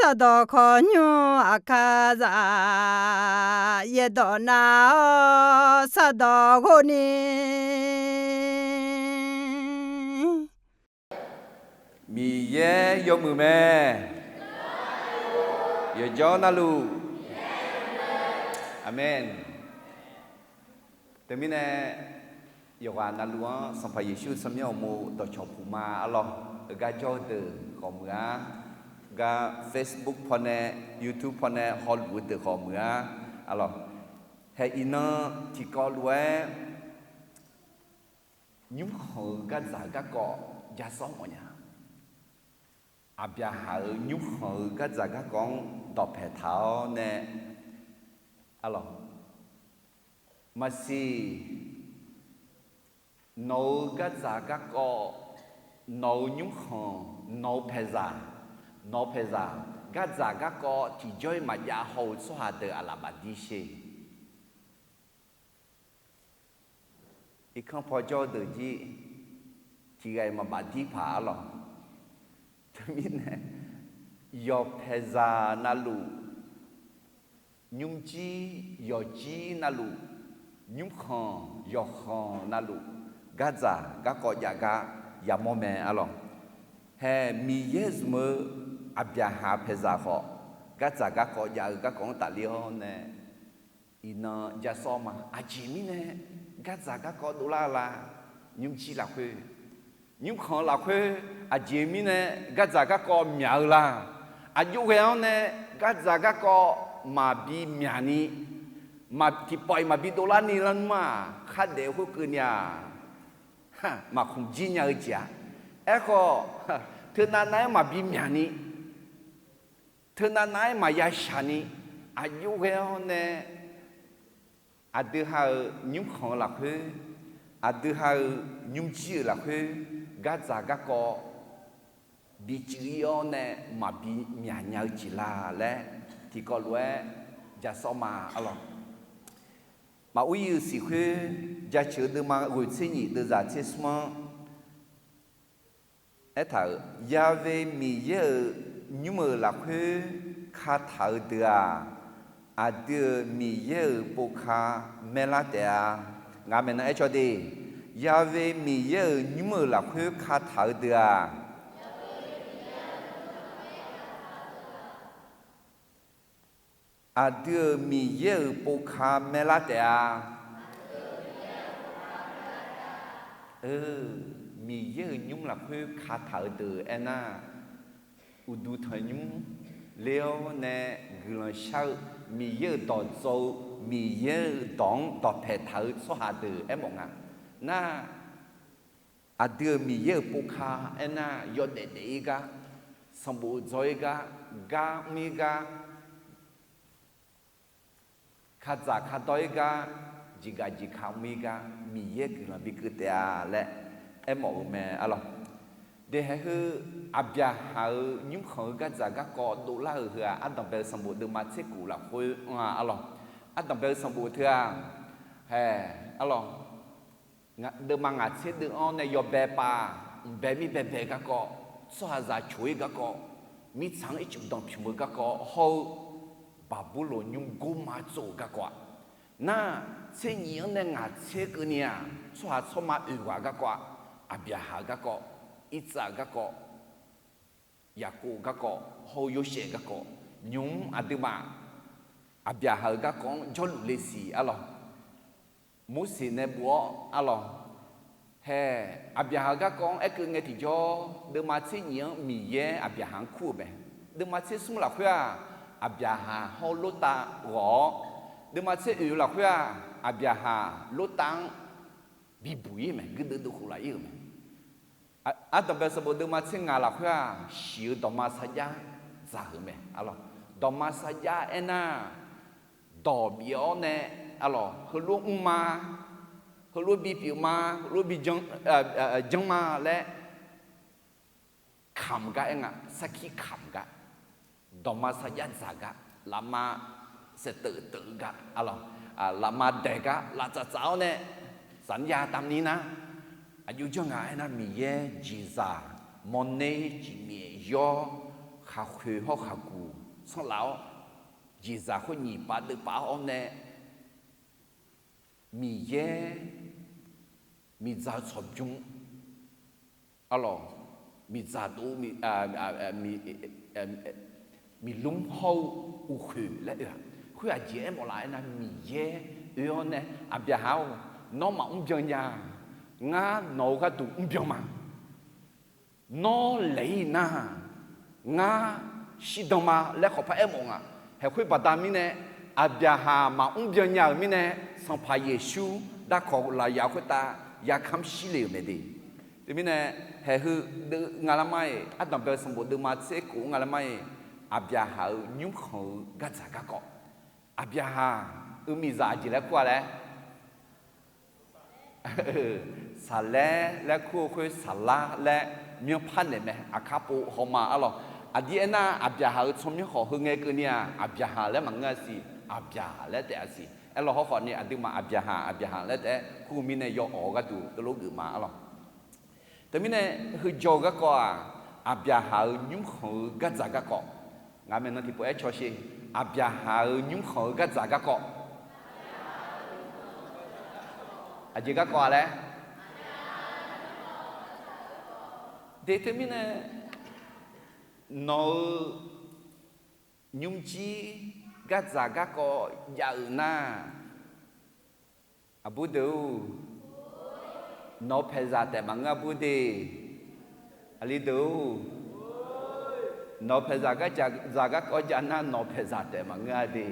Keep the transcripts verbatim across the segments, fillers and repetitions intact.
Sardawq khawqnymr aqkar zaf, yaerdawq nav-awr sardawq ghov ni. Miqyaer yawmuiq mae. Yawqjawr navluf. Aqmeq. Teumirnae, yawqghaq navluf-anr Sanqpaq Yeqsur tsawrmyanr uqmov dawqcawq puq ma arlawr. Heugar jawr-eu deuq khawf muiq-ar, gar Facebook pawnae, YouTube pawnae hawluf-eu deuq khawf muiq-ar, arlawr. Hae iqnan tiqkawv lof-aer nymrkhanq-eu gardzaq garkawv ja sawr mawfnya. Aqbyaqhaq-euq nymrkhanq-eu gardzaq garkawv-anr dawqpaeq taq-awr nae, arlawr, maqsiq, nawq-euq gardzaq garkawv, nawq-euq nymrkhanq, nawq-eu paeqzaq, nawq-eu paeqzaq gardzaq garkawv tiqjawr-iq maqjav haw-eu tsawrhaq deuq aqlaf bafdir sher. Irkanr paw jawr-eu deuq jir tiqghaq-iq maqbafdir paq arlawr. Teumirnae, yawqpaeqzaq navluf, nymrjir yawqjir navluf, nymrkhanq yawqkhanq navluf, gardzaq garkawv jav gar yamawr mae arlawr. Hae Miqyaer zmq-eu Aqbyaqhaq paeqzaq khawf, gardzaq garkawv jav-eu garkawv-anr tafler-awr nae, iqnan ja sawr ma. Aqjeq mirnae gardzaq garkawv dovlar-eu la? Nymrjir lafkhoer. Nymrkhanq lafkhoer. Aqjeq mirnae gardzaq garkawv myaq-eu la? Aqjox ghae-anr nae gardzaq garkawv maqbi myaq ni, tiqpawf-iq maqbi dovlar ni lar nmr-aq, khardaef khoerkeuvni-aq, maqkhmq jir nya-eu jeq-a. Aerkhawf, teunav nav-aer maqbi myaq ni, teunav nav-aer maqya shaq ni, aqjox ghae-anr nae aqdui ha-euq nymrkhanq-eu lafkhoer, aqdui ha-euq nymrjir-euq lafkhoer, gardzaq garkawv bi cuiv-ir-awr nae maqbi myaq nya-eu jeq la laer, tiqkawv lof-aer ja sawr ma arlawr. Maqur-ir-euq siq khoer, jaceuq-eu deuvma ghoeq tser nyiq deuvzaq tser smr-anr aertaq-euq, Ya've Miqyaer-euq nymr-euq lafkhoer kataq-eu deuq-aq, aqdui-euq Miqyaer-euq povka maerlar taef-a. Ngaq maeqnan aer caw de, Ya've Miqyaer-euq nymr-euq lafkhoer kataq-eu deuq-aq, aqdui-euq Miqyaer-euq povka maerlar taef-a. Miqyaer-euq nymr lafkhoer kataq-eu deuq aernar, uqduq tanqnymr ler-awr nae guiqlanq shar-eu, Miqyaer-euq dawq dzaw-eu, Miqyaer-euq dawq-anr dawqpaeq taq-eu tsawrhaq deuq aermawf nga. Nar, aqdui-euq Miqyaer-euq povka aernar, yawdaef daef-ir gar, sanqbof dzaw-ir gar, gar mr-ir gar, kadzaq kadawr-ir gar, jeqgaq jeqka mr-ir gar, Miqyaer guiqlanq bikeuv taef-a laer aermawf-eu mae arlawr. Daeqhaeq heu, Aqbyaqhaq-euq nymrkhanq-eu gardzaq garkawv dovlar-euq heu-aq, ardanqbae-eu sanqbof deuvma tser kuf lafkhoer anr-a arlawr. Ardanqbae-eu sanqbof teu-aq, hae, arlawr, deuvma ngaq tser deuv-anr nae yawbae pav, mqbae mirbae bae-eu garkawv, tsawrhaqzaq coq-ir garkawv, mirtsaq-anr ircuf danqpymq-eu garkawv hawr-eu, Baqburloq nymr gorma tsov-euq garkawv-aq, nar, tser nyiq-anr nae ngaq tser keuvni-aq, tsawrhaq tsawrma oeq ghaq garkawv-aq, Aqbyaqhaq garkawv, Irtsav garkawv, Yaqkov garkawv hawr-eu Yorsaev garkawv, nymq-mr aqduimaf Aqbyaqhaq-euq garkawv-anr jawrluf le siq arlawr. Morseq nae bof-awr arlawr, hae, Aqbyaqhaq-euq garkawv-anr aerkeuv ngae tiqjawr, deuvma tser nyiq-anr Miqyaer Aqbyaqhaq-anr kur-euq mae. Deuvma tser smr lafkhoer-aq, Aqbyaqhaq hawr Lortav ghawq-awr, deuvma tser oeq lafkhoer-aq, Aqbyaqhaq Lortav-anr bibuq-ir mae, guirdeuv dov khof laf-ir-euq mae. Ardanqbae sanqbof deuvma tser ngaq lafkhoer-aq, shiq-eu dawqma sarjax dzaq-euq mae arlawr. Dawqma sarjax aernar, dawq bif-awr nae arlawr, heulof mrma, heulof bipyeuf ma, heulof bi janr ma laer kamq gar aer nga, sarkir kamq gar, dawqma sarjax dzaq gar, lafma saeqteuv teuv gar arlawr, lafma daeq gar, laftsaf tsaf-awr nae, saqnyav tavni nar, aqjox janr nga aernar, Miqyaer jeqzaq mawrner jeqmyaef yawr khaqkhoeq hawr khaqguq sanrlaf-awr, jeqzaq khoer nyiq pav deuvpav-awr nae, Miqyaer miqdzaq-eu tsawqbymr, arlawq, miqdzaq dov, miqlmr hawr-eu uqkhoeq laer oe-aq, khoer aqjeq aermawf laf-aer nar, Miqyaer oe-awr nae, Aqbyaqhaq-or, nawr maqmr byan nya-a. Ngar nawq-eu gharduq mrbyan ma. Nawr laeq-ir nar, ngar shirdan ma laer khawqpar aermawf nga. Haeq khoer baqda mirnae, Aqbyaqhaq maqmr byan nya-euq mirnae, Sanqpaq Yeqsur darkawq lafyaq khoertav yarkamr shir le-euq mae de. Teumirnae, haeq heu deuv nga lar mar-iq, ardanqbae-eu sanqbof deuvma tser khof-anr nga lar mar-iq, Aqbyaqhaq-euq nymrkhanq-eu gardzaq garkawv. Aqbyaqhaq-euq miqzaq aqjeq laer kur-a laer Saqlaer laer kur-eu khoer Saqlar laer myanrpar naeq mae, aqkar pov hawma arlawq. Aqdir aernar, Aqbyaqhaq-euq tsawrmyanr khawf heu ngae keuvni-aq, Aqbyaqhaq laer maqngeur-a siq, Aqbyaq laer taef-a siq. Aerlawq hawrkhawf ni aqduimaf Aqbyaqhaq, Aqbyaqhaq laer taef-aer kur-eu mirnae yawawq-eu gharduq teulof geuf ma arlawq. Teumirnae, heu jawr-eu garkawv-aq, Aqbyaqhaq-euq nymrkhanq-eu gardzaq garkawv. Ngaq maeqnan tiqpov-aer cawsher. Aqbyaqhaq-euq nymrkhanq-eu gardzaq garkawv. Aqjeq garkawv-a laer. De teumirnae, nawq-euq nymrjir gardzaq garkawv jav-euq nar, aqbur deuq-or, nawq-eu paeqzaq taef maqngeur-a bur de. Aqli deuq-or, nawq-eu paeqzaq gardzaq garkawv jav nar, nawq-eu paeqzaq taef maqngeur-a de.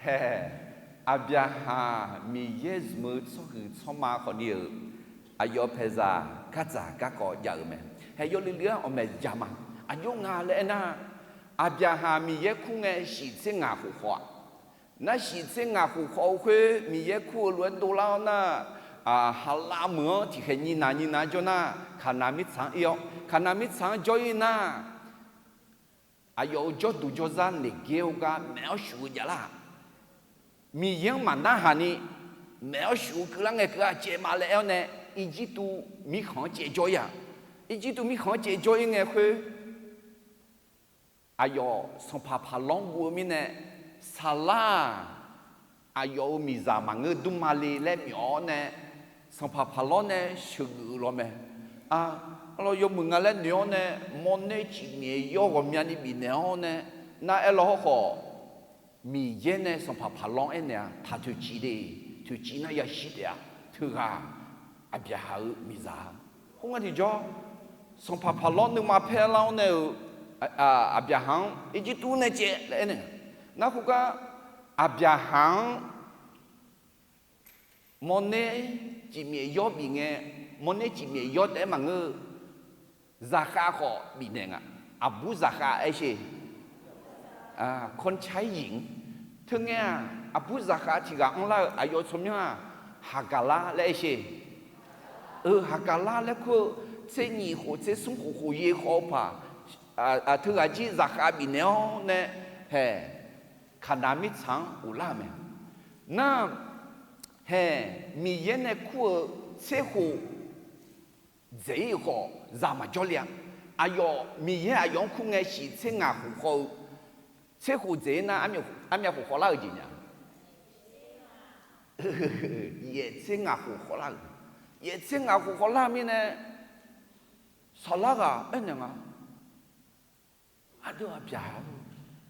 Haeq, Aqbyaqhaq Miqyaer zmq-eu tsawrhuiq tsawrma khawfni-euq aqyawf-eu paeqzaq gardzaq garkawv jav-euq mae. Haeq yawluiv luiv-anr awqmaeq jaq ma. Aqjox nga laer aernar, Aqbyaqhaq Miqyaer kur ngae shiq tser ngaq khof khawf-aq, nar shiq tser ngaq khof khawf-eu khoer Miqyaer kur-eu lof-aer dovlar-awr nar, Haqlav meuq-anr tiqkhaeq nyiq naq nyiq naq jawr nar, Kaqnaq mirtsaq-anr ir-awr, Kaqnaq mirtsaq-anr jawr-ir nar, aqyawf-euq jawrduq jawrzar Neqgaer-or gar maef-awr shuf-eu javlar-aq, Miqyaer-anr maqnarhaq ni maef-awr shuf-eu keuvlar ngae keuv-a caev ma laer aer-awr nae, Irjirtuv mirkhanq-anr caev jawr-ir-aq, Irjirtuv mirkhanq-anr caev jawr-ir ngae khoer, aqyawf sanqpaq Paqlawr guv-eu mirnae, Saqlar-aq, aqyawf-euq miqzaq maqngeur dmr ma le laer myawf-awr nae, sanqpaq Paqlawr nae sheuqgeuf-eu lawr mae. Arlawr yawmuiq nga laer noeq-awr nae, mawrner cifmyaef yawr ghawqmyani bifnaeq-awr nae, nar aerlawr hawrkhawf, Miqyaer nae sanqpaq Paqlawr-anr aernaeq-a, taq toeqciv de, toeqciv nar yashir taef-a, teughaq Aqbyaqhaq-euq miqzaq-a. Khoerngae tiqjawr, sanqpaq Paqlawr nuima paer lar-awr nae-euq Aqbyaqhaq-anr Irjirtuv nae caev laer aernaeq. Nar khoergar Aqbyaqhaq-anr mawrner cifmyaef yawr bif ngae, mawrner cifmyaef yawr taef-aer maqngeur-eu, zaqkhav khawf bifnaeq nga. Aqbur zaqkhav aer sher. Kawrcaer-iq-anr. Teungae-aq, aqbur zaqkhav tiq ghaq anrlar-eu aqyawf tsawrmyanr-aq, Haqgaqlar laer aer sher. Eu, Haqgaqlar laer kur-eu tser nyiq khof tser smr khof khof yaer khawf-eu paq, teughaq jir zaqkhav bifnaeq-awr nae, haeq, Kaqnaq mirtsaq-anr ghoflar-euq mae. Nar, haeq, Miqyaer nae kur-eu tser khof dzaeq-ir khawf zaq maqjawr le-a. Aqyawf Miqyaer aqyawf-anr kur ngae shiq tser ngaq khof khawf-eu, tser khof dzaeq-ir nar, armyav khof khawvlar-euq jeq nya. Yaef tser ngaq khof khawvlar-euq, yaef tser ngaq khof khawvlar-eu mirnae, saqlar ghaq aernaeq nga. Aqdui Aqbyaq-or,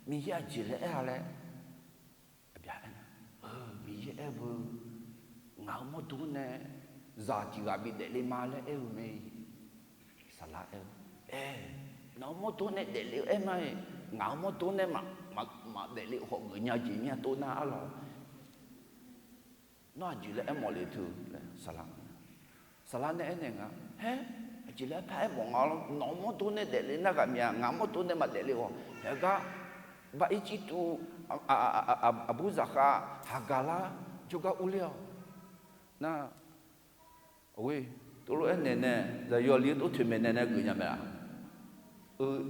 Miqyaer aqjeq laer aer-a laer, Aqbyaq aernaeq, Miqyaer aer-eu, ngaq-euq mawrdo nae zaq tiq ghaq bidaef le ma laer aer-eu mae. Saqlar aer-eu, aer, nawq-euq mawrdo nae daefle-eu aer ma-iq, ngaq-euq mawrdo nae maqdaefle khawf geufnya jeq mir-a tov nar arlawq. Nawr aqjeq laer aermawf le teu laer saqlar, saqlar nae aernaeq nga, haer, aqjeq laer par aermawf nga lawr, nawq-euq mawrdo nae daefle nar ghaq myav, ngaq-euq mawrdo nae maqdaefle khawf, haeq gar, bar Irjirtuv aqbur zaqkhav Haqgaqlar jawrgar urler-awq. Nar, tov lof-aer naeq nae, zaqyo li-anr tov toeqmaeq nae nae geufnya mae-a.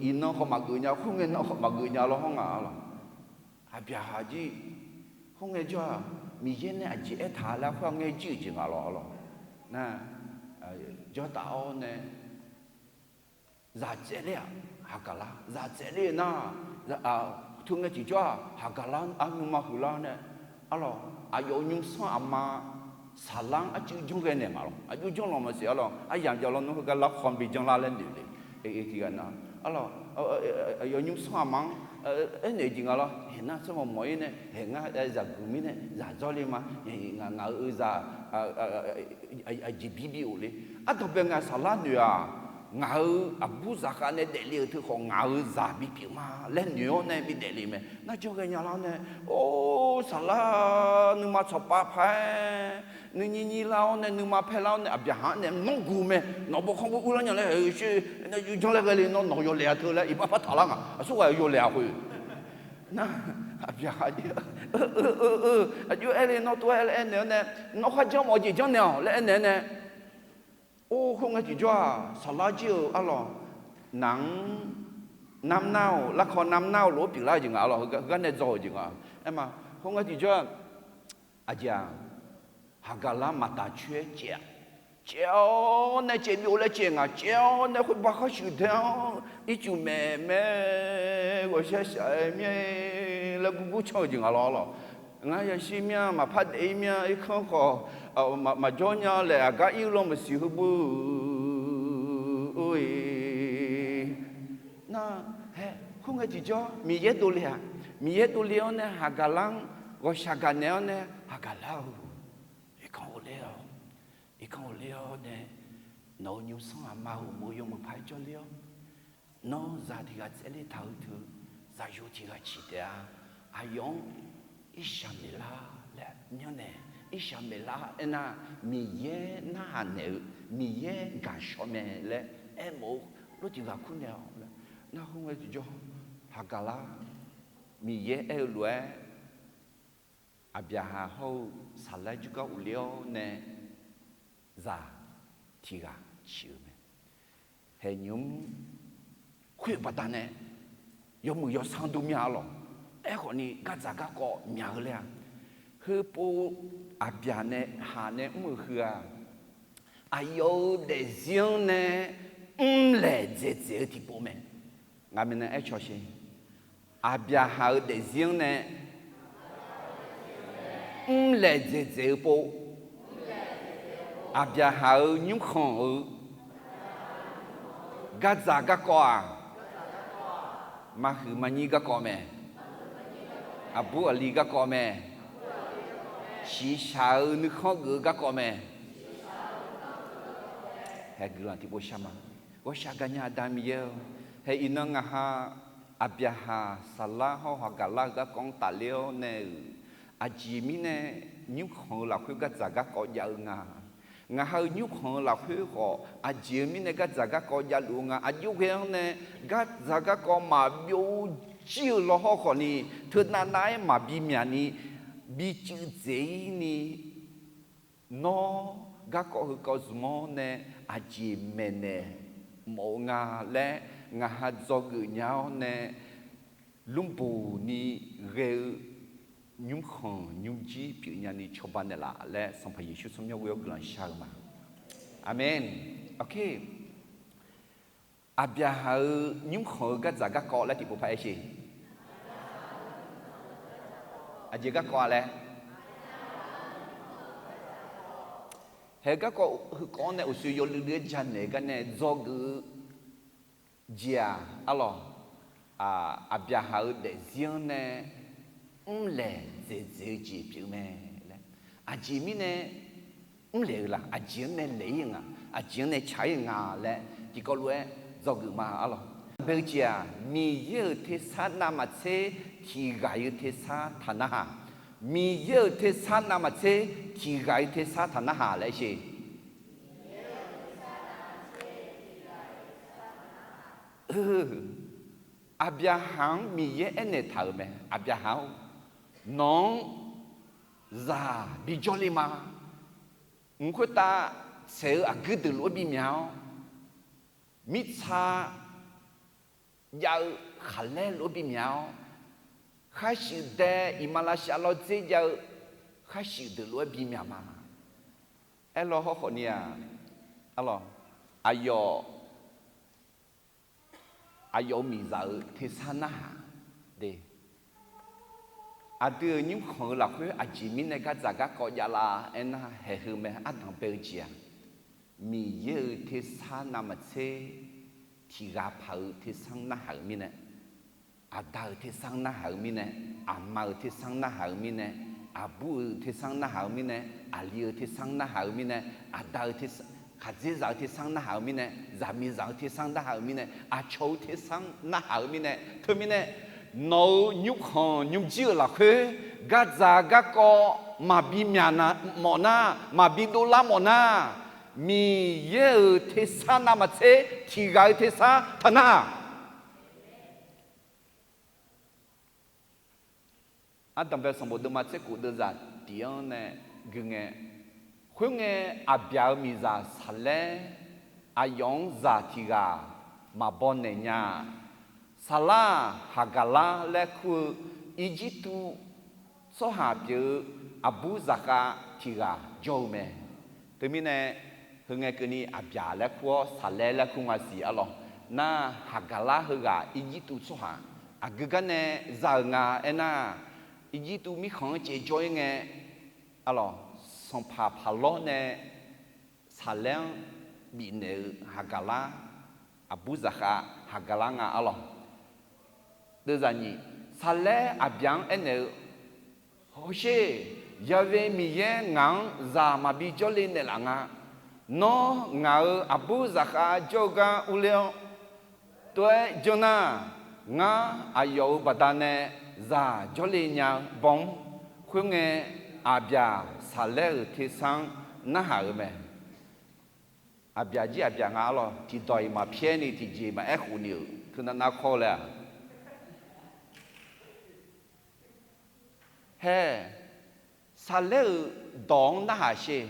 Iqnan khawf maqgeuf nya, khoerngae nan khawf maqgeuf nya lawr hawr nga lawq. Aqbyaqhaq jir, khoerngae jawr-aq, Miqyaer nae aqjeq aertaq laer khoer-aq ngae jir-euq jeq nga lawr lawq. Nar, jawrtaf-awr nae, Zaq tsaevler-aq, Haqgaqlar zaq tsaevler nar, teu ngae tiqjawr-aq, Haqgaqlar arnuima huiqlar nae, arlawq, aqyawf-euq nymrsanr aqma Saqlar-anr arcuiv janr ghae naeq ma lawq. Aqjox janr lanq maqsiq arlawq, aryamq jav lawnmr heugar larkhan bi janrlar laer noeq le. Eq, tiqghaq na, arlawq, aqyawf nymrsanr aqma-anr aernaeq jeq nga lawr. Haeq nar tsawrmawq mawf-ir nae, haeq ngar zaqguq mirnae zaq dzawrle ma. Ngaq-euq zaq aqjeq bi bi of le. Ardanqbae ngaq Saqlar noeq-aq, ngaq-euq aqbur zaqkhav nae daefle-euq teu khawf ngaq-euq zaq bipyeuf ma laer noeq-awr nae bidaef le mae. Nar janr ghaenya lar-awr nae, or, Saqlar nuima tsawqpav paq-aer, nuinyir nyir lar-awr nae nuima paer lar-awr nae Aqbyaqhaq-anr nae nawr guq mae. Nawq bawkhanr bu urlar nya laer, sher, janr laer ghae le, nawr nawq yawlaeq-a teu laer iqbax par taq lar ngaq. Aqsurghaq yawlaeq-a khoer. Nar, Aqbyaqhaq, eu, eu, eu, aqjox aer le, nawr tov-aer aer naeq-awr nae, nawr kharjanr mawf-eu jeq janrnaeq-awq laer aernaeq-awr nae, or, khoerngae tiqjawr-aq, Saqlar jir-euq arlawq, naq-anr, narnar-awq, larkawv narnar-awq lof-aer pyeuflar-eu jeq nga arlawq, heugar nae dzaw-euq jeq nga. Aerma, khoerngae tiqjawr-aq, aqjeq-aq, Haqgaqlar maqtaf coer-aer caev-a. Caev-awr nae caev byov laer caev ngaq, caev-awr nae khoerbar khar shuif dae-awr ircuf maeq mae, ghawqshaq shaq-aer mir-a laer gurgur can-eu jeq nga lawr lawq. Ngar yashir mir-a, maqpar daef-ir mir-a, irkanr khawf maqjawr nya laer aqgar ir-eu law maqsiq heu beu-eu Nar, hae, khoerngae tiqjawr Miqyaer dovle-aq, Miqyaer dovle-awr nae Haqgaqlar-anr ghawqshaq gaqnaeq-awr nae, Haqgaqlar-eu, iqkanr ghofler-awq, iqkanr ghofler-awr nae, nawq-euq nymrsanr aqma uqmov yawmuiq paq-aer jawrler-awr, nawr zaq tiq ghaq tsaevler taq-eu teu, zaqyo tiq ghaq ciq taef-a. Aqyawf-anr Irsaqmeqlar laer myanrnaeq, Irsaqmeqlar aernar, Miqyaer narhaq naeq-eu, Miqyaer gaqshawr mae laer aermawf-eu lof tiq ghaq kur naeq-awq laer. Nar khoerngae tiqjawr, Haqgaqlar, Miqyaer aer-eu lof-aer, Aqbyaqhaq hawr-eu Saqlar jawrgar ghofler-awr nae, zaq tiq ghaq ciq-eu mae. Haeqnymr khoer-eu baqdanae yawmuiq yawsanr dur mya arlawq. Aerkhawf ni gardzaq garkawv myaq-eu laer-aq, heupov Aqbyaqhaq nae mr-euq heu-aq, aqyawf-euq daefzir-anr nae mrlaeq dzaeqdzaeq-eu tiqpov mae. Ngaq maeqnan aer cawq sher. Aqbyaqhaq-euq daefzir-anr nae mrlaeq dzaeqdzaeq-eu pov, Aqbyaqhaq-euq nymrkhanq-euq gardzaq garkawv-aq, maqhuiq maqnyir garkawv mae. Aqbur aqli garkawv mae. Shiqshaq-euq nuikhanr geuf-eu garkawv mae. Haeq guiqlanq tiqpov shar ma. Ghawqshaq gaqnya Aqda Miqyaer-eu, haeq iqnan ngaq ha Aqbyaqhaq, Saqlar hawr Haqgaqlar-eu garkawv-anr tafler-awr nae-euq, aqjeq mirnae nymrkhanq-eu lafkhoer gardzaq garkawv jav-eu nga. Ngaq ha-euq nymrkhanq-eu lafkhoer khawf aqjeq-eu mirnae gardzaq garkawv javluf-eu nga. Aqjox ghae-anr nae gardzaq garkawv maqbyov jir-eu lawhawr khawf ni, teunav nav-aer maqbi myaq ni, bi cuiv dzaeq-ir ni, nawr garkawv heukawv zmq-awr nae aqjeq maeqnaeq mawf-eu nga laer ngaq ha dzawgeuf nya-awr nae, lmrboq ni ghae-eu nymrkhanq nymrjir pyeufnya ni cawba naeqlaf laer Sanqpaq Yeqsur tsawrmyanr ghoe-awr guiqlanq shar-eu ma. Aqmeq. Aqkaq, Aqbyaqhaq-euq nymrkhanq-eu gardzaq garkawv laer tiqpov paq-aer sher. Aqjeq garkawv-a laer. Haeq garkawv heukawv-anr nae uqshoe yawluiv luiv-aer janaeq gar nae dzawgeuf-eu jeq-aq arlawq, Aqbyaqhaq-euq daefzir-anr nae mrlaeq dzaeqdzaeq-eu jeq pyeuf mae laer. Aqjeq mirnae mrlaeq-eu laf, aqjeq-anr nae laeq-ir nga, aqjeq-anr nae tsaq-ir nga laer tiqkawv lof-aer dzawgeuf ma arlawq. Bae-eu jeq-aq, Miqyaer-euq tersar navmaqtser tiq ghaq-eu tersar taq narhaq. Miqyaer-euq tersar navmaqtser tiq ghaq-eu tersar taq narhaq laer sher. Aqbyaqhaq-anr Miqyaer aernaeq taq-euq mae. Aqbyaqhaq-or, nawq-anr zaq bijawr le ma. Mq khoertav saeq-eu aqguir deuq lof-aer bimyaq-awr, mirtsa jav-eu khaqlaer lof-aer bimyaq-awr, khaqshuif dae iqmalavshav lawrdzer jav-eu khaqshuif deuq lof-aer bimyaq ma. Aerlawr hawrkhawf ni-aq, arlawq, aqyawf aqyawf-euq miqzaq-euq tersar narhaq de. Aqdui-euq nymrkhanq-eu lafkhoer aqjeq mirnae gardzaq garkawv javlar aernar, haeq heu mae, ardanq bae-eu jeq-aq, Miqyaer-euq tersar navmaqtser tiq ghaq paq-euq tersar narhaq-euq mirnae, aqda-euq tersar narhaq-euq mirnae, aqma-euq tersar narhaq-euq mirnae, aqbur-euq tersar narhaq-eu mirnae, aqli-euq tersar narhaq-eu mirnae, aqda-eu tersar, khaqdzerzaq-eu tersar narhaq-eu mirnae, zaqmiqzaq-eu tersar narhaq-eu mirnae, aqcawq-euq tersar narhaq-eu mirnae, teumirnae nawq-euq nymrkhanq nymrjir-euq lafkhoer gardzaq garkawv maqbi myaq mawf nar, maqbi dovlar mawf nar, Miqyaer-euq tersar navmaqtser tiq ghaq-eu tersar taqnar-aq. Ardanq bae sanqbof deuvma tser khof deuvzaq tiq-anr nae gui ngae, khoerngae, Aqbyaq-euq miqzaq Saqlaer aqyawf-anr zaq tiq ghaq maqbaw naeq nya-a. Saqlar-aq, Haqgaqlar laer kur-eu Irjirtuv tsawrhaq pyeuf-eu aqbur zaqkhav tiq ghaq jawr-eu mae. Teumirnae, heungae keuvni Aqbyaq laer kur-awr Saqlaer laer kur nga siq arlawq. Nar, Haqgaqlar heughaq Irjirtuv tsawrhaq aqgeu gar nae za-euq nga aernar, Irjirtuv mirkhanq-anr caevjawr-ir ngae, arlawq, sanqpaq Paqlawr nae Saqlaer-anr bifnaeq-eu Haqgaqlar, aqbur zaqkhav Haqgaqlar nga arlawq. Deuvzaq nyiq, Saqlaer Aqbyaq-anr aernaeq-eu, Hawsher, Ya'we Miqyaer ngaq-anr zaq maqbi jawrle naeqlaf nga. Nawr ngaq-euq aqbur zaqkhav jawr-eu gar urler-awr, tov-aer janr nar, ngar aqyawf-euq baqdanae zaq jawrle nya-eu baw-anr. Khoerngae, Aqbyaq Saqlaer-euq tersar-anr narhaq-euq mae. Aqbyaq jir Aqbyaq nga arlawq, tiqdawq-iq maqpyaer ni tiqjeq maqaer khof ni-euq teunav nav kawr laer-aq, hae, Saqlaer-euq dawq-anr narhaq sher.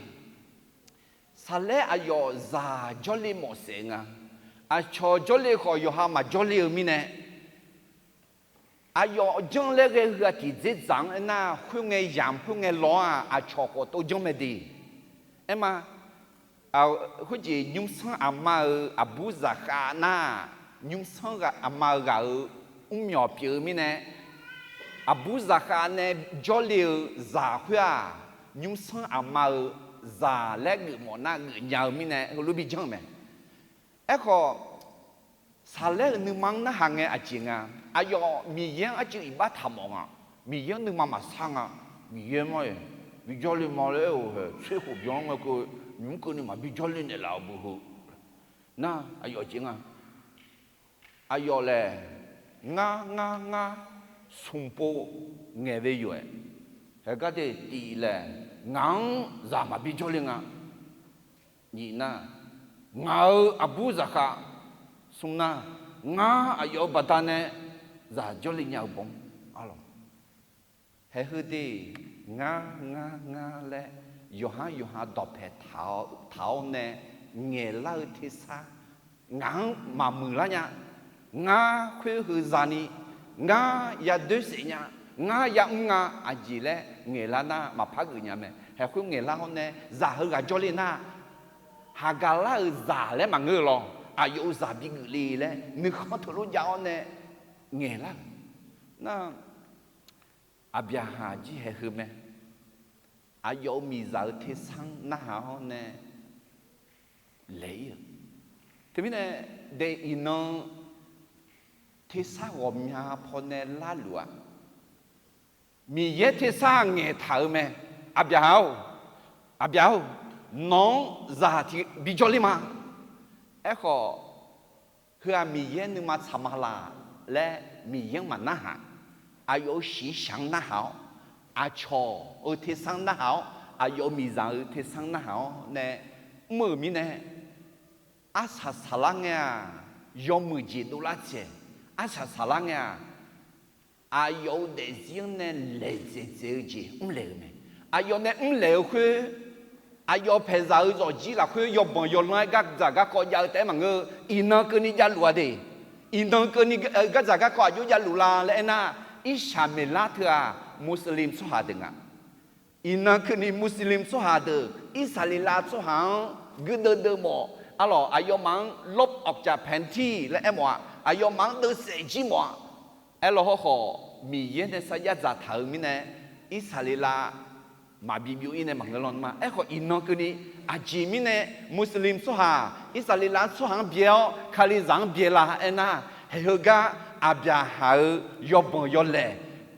Saqlaer aqyawf zaq jawrle mawf saef nga. Aqcawq jawrle khawf yawqha maqjawrle-eu mirnae, aqyawf janr laer ghae heu-aq tiqdzerdzaq-anr aernar, khoerngae yamq khoerngae lawr-aq aqcawq khawf tov janr mae de. Aerma, khoerjeq nymrsanr aqma-euq aqbur zaqkhav nar, nymrsanr aqma-eu ghaq-euq mrmyawq pyeuf-eu mirnae, aqbur zaqkhav nae jawrle-eu zaq khoer-aq, nymrsanr aqma-euq zaq laer geuf mawf nar geufnya-eu mirnae heulof bi janr-euq mae. Aerkhawf, Saqlaer-euq nuima-anr narhaq ngae aqjeq nga. Aqyawf Miqyaer-anr arcuiv iqbax taq mawf nga. Miqyaer-anr nuima maqsar nga. Miqyaer mar-iq bijawr le ma laer aer-eu hae tser khof byan-anr ngae keuv nymq-mr keuvni maqbi jawrle naeqlaf-eu beu heu. Nar, aqyawf jeq nga. Aqyawf laer, ngar ngar ngar smq pov ngaeq ve yoq-aer, haegar de tif laer, ngaq-anr zaq maqbi jawrle nga. Nyiq nar, ngaq-euq aqbur zaqkhav, smr nar, ngar aqyawf-euq baqdanae zaq jawrle nya-eu baw-anr arlawq. Haeq heu de, ngar ngar ngar laer yawqhar yawqha dawqpae taq-awr nae ngaeqlar-eu tersar ngaq-anr maqmuiq lar nya. Ngar khoer heu zani, ngar yadoer saef nya, ngar yamr nga, aqjeq laer ngaeqlar nar maqpar geuf nya mae. Haeq khoer ngaeqlar hawr nae zaq heughaq jawrle nar, Haqgaqlar-euq zaq laer maqngeur-eu lawr, aqyawf-euq zaq bigeuf le laer nuikhanr teulof jav-awr nae ngaeqlar-euq nar, Aqbyaqhaq jir haeq heu mae. Aqyawf-euq miqzaq-euq tersar-anr narhaq-awr nae laeq-ir-euq. Teumirnae, dae iqnan tersar ghawqmya pawnae larluf-aq, Miqyaer tersar ngaeqtaq-euq mae. Aqbyaqhaq-or, Aqbyaq-or, nawq-anr zaq tiq bijawr ler ma. Aerkhawf, heu-aq Miqyaer nuima tsaq ma laq laer Miqyaer-anr maqnarhaq. Aqyawf-euq shiqshaq-anr narhaq-awr, aqcawq-euq tersar-anr narhaq-awr, aqyawf-euq miqzaq-euq tersar-anr narhaq-awr nae mr-euq mirnae, arsaq saqlar ngae-aq, yawmuiq jeq dovlar tsaeq, arsaq saqlar ngae-aq, aqyawf-euq daefzir-anr nae laeqdzaeq dzaeq-eu jeq mrlaeq-euq mae. Aqyawf nae mrlaeq-eu khoer, aqyawf paeqzaq-euq zawqjir lafkhoer yawbanq yawlanr-aer gardzaq garkawv jav-eu taef-aer maqngeur-eu, iqnan keuvni javluf-a de. Iqnan keuvni gardzaq garkawv aqjox javluf la laer aernar, irsaqmeqlar teu-aq Muslim tsawrhaq deuq nga. Iqnan keuvni Muslim tsawrhaq deuq Irsaqleqlav tsawrhaq-anr guirdeuv deuv mawf. Arlawq, aqyawfmaf-anr ลบออกจากแผนที่ laer aermawf-aq, Aqyawfmaf-anr deuvsaef jir mawf-a. Aerlaw hawrkhawf, Miqyaer nae sarjax dzaqtaq-euq mirnae, Irsaqleqlav maqbi byov-ir nae maqngeur lan ma. Aerkhawf, iqnan keuvni aqjeq mirnae Muslim tsawrhaq Irsaqleqlav tsawrhaq-anr byae-awr Kalizaq-anr byae la aernar, haiq heugar Aqbyaqhaq-euq yawbanq yawlaeq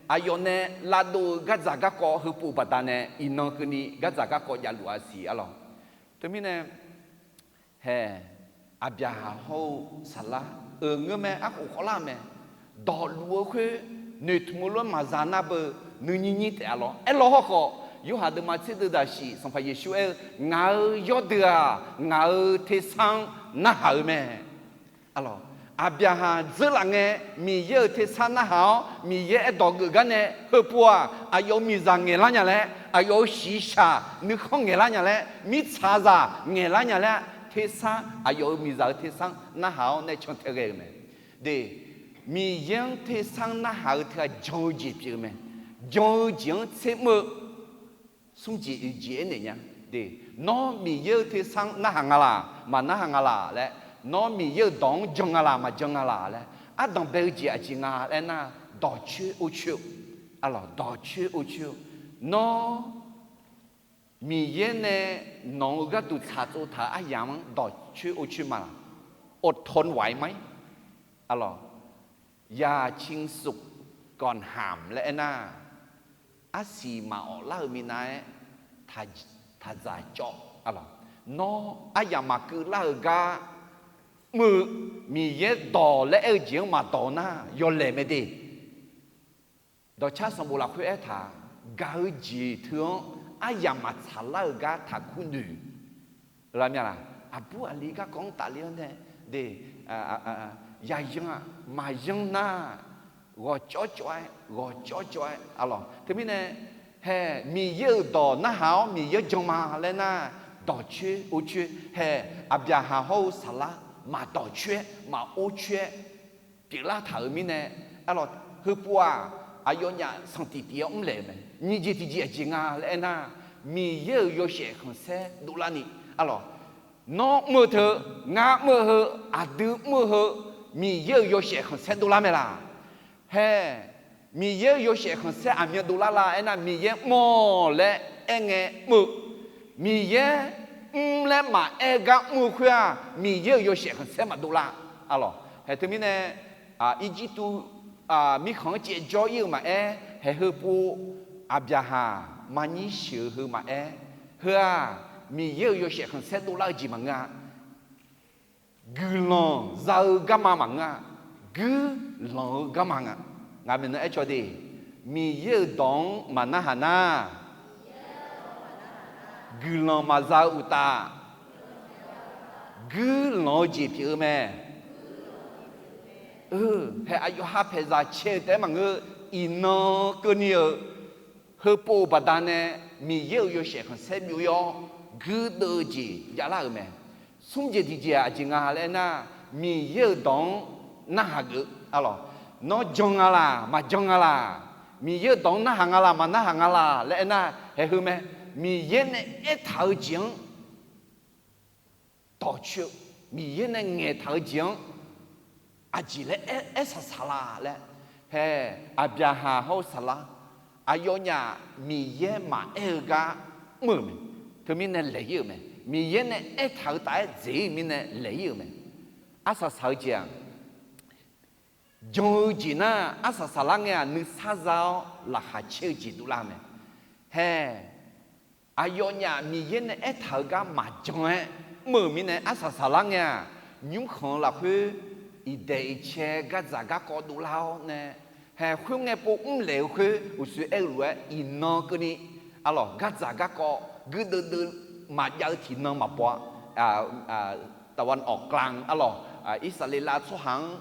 aqyawf nae lavdov-eu gardzaq garkawv heupov baqdanae iqnan keuvni gardzaq garkawv javluf-a siq arlawq. Teumirnae, hae, Aqbyaqhaq hawr-eu Saqlar euq ngeur mae, arkhof khawvlar-eu mae. Dawqluf-eu khoer noeqtmq-eu lof-aer maqza nar beu nuinyir nyir taef-a lawr. Aerlaw hawrkhawf, Yorhaq deuvma tser deuv daqsiq Sanqpaq Yeqsur aer-eu, Ngaq-euq yawrdeuq-aq, ngaq-euq tersar-anr narhaq-eu mae. Aqbyaqhaq dzeurlaf ngae, Miqyaer-euq tersar narhaq-awr, Miqyaer aerdawq geuf gar nae heupov-aq, aqyawf-euq miqzaq ngaeqlar nya laer, aqyawf-euq shiqshaq nuikhanr ngaeqlar nya laer, mirtsaqzaq ngaeqlar nya laer, tersar, aqyawf-euq miqzaq-euq tersar narhaq-awr nae can tae ghae-euq mae. De, Miqyaer-anr tersar-anr narhaq-eu teughaq jan-eu jeq pyeuf-eu mae. Jan-eu jeq-anr tsermr-eu smr jeq oeq jeq aernaeq nya. De, nawr Miqyaer-euq tersar-anr narhaq nga laq, maqnarhaq nga laq laer, nawr Miqyaer-euq dawq-anr jan nga laq, maqjan nga laq laer, ardanq bae-eu jeq aqjeq nga laer nar, dawqcoer orcoer-eu, arlawq, dawqcoer orcoer-eu, nawr Miqyaer nae nawq-euq gharduq tsaqtsov taq-euq aryamq-anr dawqcoer orcoer ma laq? อดทนไหวไหม? Arlawq, อย่าชิงสุขก่อนหาม laer aernar, arsiq maqawf lar-euq minav-aer taqdzaq cawv. Nawr aryamq maqkeuv lar-euq gar mr-eu, Miqyaer dawq laer aer-eu jeq-anr maqdawq nar yawlaeq mae de. Dawqcar sanqbof lafkhoer aertaq, gaq-eu jeq teu-anr aryamq maqtsaq lar-euq gar taqkur noeq. Aqbur aqli garkawv-anr tafle-awr nae, de, yayan-aq maqyan nar, ghawqcawv cawv-aer ghawqcawv cawv-aer arlawq. Teumirnae, hae, Miqyaer-euq dawq narhaq-awr Miqyaer jan ma laer nar, dawqcoer orcoer, hae, Aqbyaqhaq hawr-eu Saqlar maqdawqcoer-aer maqorcoer-aer pyeuflar taq-euq mirnae, arlawq, heupov-aq, aqyawfnyaf sanqtiq tiq-aer mrlaeq-euq mae. Nyiq jeq tiqjeq aqjeq nga laer aernar, Miqyaer-euq yawshaef khanqsaer dovlarni, arlawq, nawr mr-eu teu, ngar mr-eu heu, aqdui mr-eu heu, Miqyaer-euq yawshaef khanqsaer dovlar mae laq? Hae, Miqyaer-euq yawshaef khanqsaer aqmyan dovlar la aernar, Miqyaer mr-awq laer aerngae mr-eu, Miqyaer mr laer maqaer gar mr-eu khoer-aq, Miqyaer-euq yawshaef khanqsaer maqdov lar. Arlawq, hae, teumirnae, Irjirtuv mirkhanq-anr caevjawr ir-eu maqaer, hae, heupov Aqbyaqhaq maqnyir sheuq-eu heu maqaer, heu-aq, Miqyaer-euq yawshaef khanqsaer dovlar-eu jeq maqngeur-a. Guiqlanq za-eu garma maqngeur-a. Guirlanq-eu garma nga. Ngaq maeqnan aercaw de, Miqyaer-euq dawq-anr maqnarhaq nar, guiqlanq maqza-eu uqtaf, guirlanq-eu jeq pyeuf-eu mae. Hae, aqyawf ha paeqzaq cae-eu taef-aer maqngeur, iqnan keuvni-euq heupov-eu baqdanae Miqyaer-euq yawshaef khanqsaer byov-ir-awr, guirdeuv-eu jeq javlar-euq mae. Smr jeq tiqjeq-aq aqjeq nga laer aernar, Miqyaer-euq dawq-anr narhaq geuf, arlawq, nawr jan nga laq, maqjan nga laq, Miqyaer-euq dawq-anr narhaq nga laq, maqnarhaq nga laq laer aernar, hae, heu mae. Miqyaer nae aertaq-eu jeq-anr dawqcoer-eu, Miqyaer nae ngaeqtaq-eu jeq-anr aqjeq laer aer, aer saqsaq la laer, hae, Aqbyaqhaq hawr-eu Saqlar, aqyawfnyaf Miqyaer maqaer-eu gar mr-euq mae. Teumirnae laeq-ir-euq mae. Miqyaer nae aertaq-eu taf-aer dzeq-ir-euq mirnae laeq-ir-euq mae. Arsaq saq-eu jeq-aq, jan-eu jeq nar, arsaq saqlar ngae-aq nuisar za-awr laqkhaq caer-eu jeq dovlar-eu mae. Hae, aqyawfnyaf Miqyaer nae aertaq-eu gar maqjan-aer mr-euq mirnae, arsaq saqlar ngae-aq, nymrkhanq-eu lafkhoer iqdaeq iqcae gardzaq garkawv dovlar-awr nae, hae, khoerngae pov mrlaeq-eu khoer uqshoe aer-eu lof-aer iqnan keuvni, arlawq, gardzaq garkawv guirdeuv deuv maqjav-eu tiqnan maqbaw-a. ตะวันออกกลาง arlawq, Irsaqleqlav tsawrhaq-anr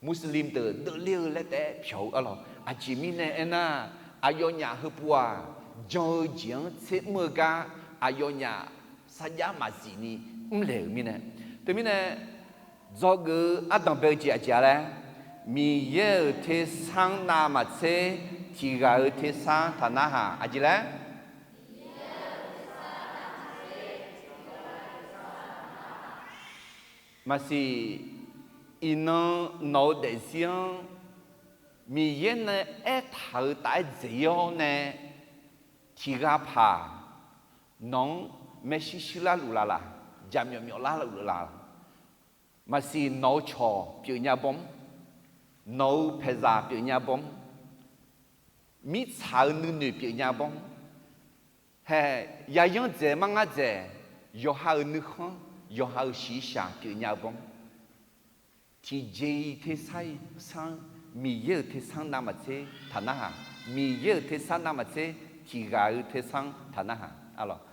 Muslim deuq deuvler-eu laer taef-aer pyawq-eu, arlawq, aqjeq mirnae aernar, aqyawfnyaf heupov-aq, jan-eu jeq-anr tser mr-eu gar aqyawfnyaf sarjax maqzif ni mrlaeq-euq mirnae. Teumirnae, dzawgeuf-eu ardanq bae-eu jeq aqjeq-a laer, Miqyaer-euq tersar-anr navmaqtser tiq ghaq-euq tersar taqnarhaq aqjeq laer, maqsiq, Iqnan nawq-eu daefzir-anr Miqyaer nae aertaq-euq taf-aer dzaeq-ir-awr nae, tiqghaq paq nawq-anr maershuir shuir larluf laf laq, jaqmyawf myawf larluf laf laq. Maqsiq nawq-eu cawq pyeufnya bawm, nawq-eu paeqzaq pyeufnya bawm, mirtsaq-eu nuinoeq pyeufnya bawm, hae, yayanr dzaeq mar ngar dzaeq, yawqha-euq nuikhanr, yawqha-euq shiqshaq pyeufnya-eu bawm, tiqjeq-iq tersar-iq sanr, Miqyaer-euq tersar navmaqtser taq narhaq, Miqyaer-euq tersar navmaqtser tiqghaq-eu tersar taq narhaq.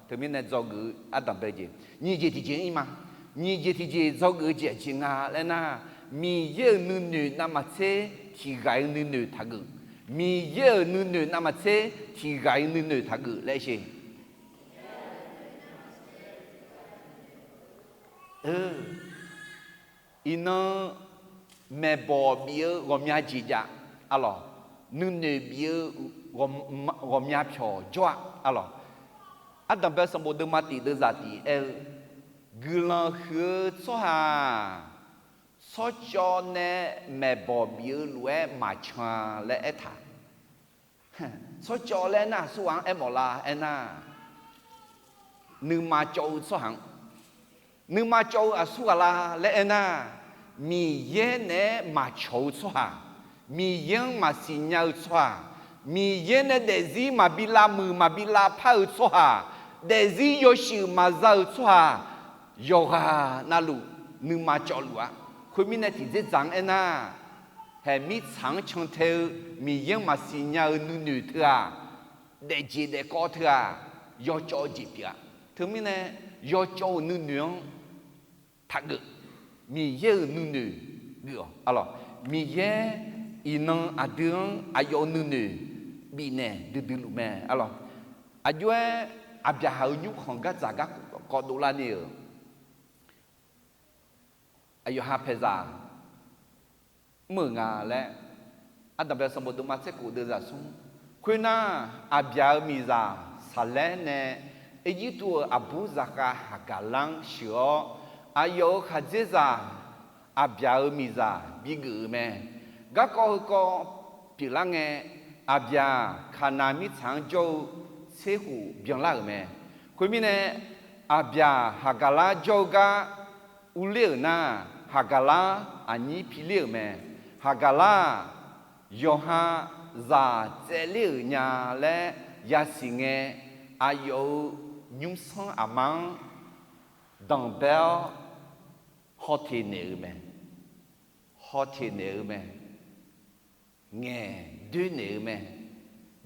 Teumirnae dzawgeuf-eu ardanq bae jeq nyiq jeq tiqjeq-ir ma. Nyiq jeq tiqjeq dzawgeuf-eu jeq aqjeq nga laer nar, Miqyaer-euq nuinoeq navmaqtser tiqghaq-eu nuinoeq taqgeuf. Miqyaer-euq nuinoeq navmaqtser tiqghaq-eu nuinoeq taqgeuf laer sher. Iqnan maeqbawq bif-eu ghawqmya jeq jav, arlawq, nuinoeq bif-eu ghawqmya pyawq jawr-a, arlawq. Ardanq bae sanqbof deuvma tif deuvzaq tif aer-eu, guiqlanq huiq-eu tsawrhaq-aq, tsawrcawv nae maeqbawq bif-eu lof-aer maqcan-a laer aertaq. Tsawrcawv laer nar aqsurghaq-anr aermawf la aernar, nuima cawv-eu tsawrhaq-anr, nuima cawv-eu aqsurghaq la laer aernar, Miqyaer naeq-aer maqcawq-eu tsawrhaq, Miqyaer-anr maqsiq nya-eu tsawrhaq, Miqyaer nae daefzir maqbi lavmuiq maqbi lavpar-eu tsawrhaq, daefzir yawshuif maqza-eu tsawrhaq, yawqghaq navluf nuima cawvluf-a. Khoermirnae tiqdzerdzaq-anr aernar, haeq mirtsaq-anr cantae-eu Miqyaer-anr maqsiq nya-eu nuinoeq teu-aq, daefjeq daefkawv teu-aq, yawcawv-eu jeq pyeuf-a. Teumirnae yawcawv-euq nuinoeq-anr taqgeuf, Miqyaer-euq nuinoeq geuf-awq, arlawq. Miqyaer iqnan aqdui-anr aqyawf-euq nuinoeq bifnaeq duidui luf mae, arlawq. Aqjox-aer Aqbyaqhaq-euq nymrkhanq gardzaq garkawv dovlar ni-euq aqyawf ha paeqzaq mr-euq nga laer, ardanq bae sanqbof deuvma tser khof deuvzaq smr. Khoernar, Aqbyaq-euq miqzaq Saqlaer nae Erjirtuv-euq aqbur zaqkhav Haqgaqlar-anr sheuq-awr, aqyawf-euq khaqdzerzaq Aqbyaq-euq miqzaq bigeuf-euq mae. Garkawv heukawv pyeuflar ngae, Aqbyaq Kaqnav mirtsaq-anr jawr-eu tser khof byanlar-euq mae. Khoermirnae, Aqbyaq Haqgaqlar jawr-eu gar urler-euq nar, Haqgaqlar aqnyir piler-euq mae. Haqgaqlar-aq, yawqha zaq tsaevler-euq nya laer yasiq ngae, aqyawf-euq nymrsanr aqma-anr danqbae-awr hawteq naeq-eu mae. Hawteq naeq-eu mae. Ngaeq doer naeq-eu mae.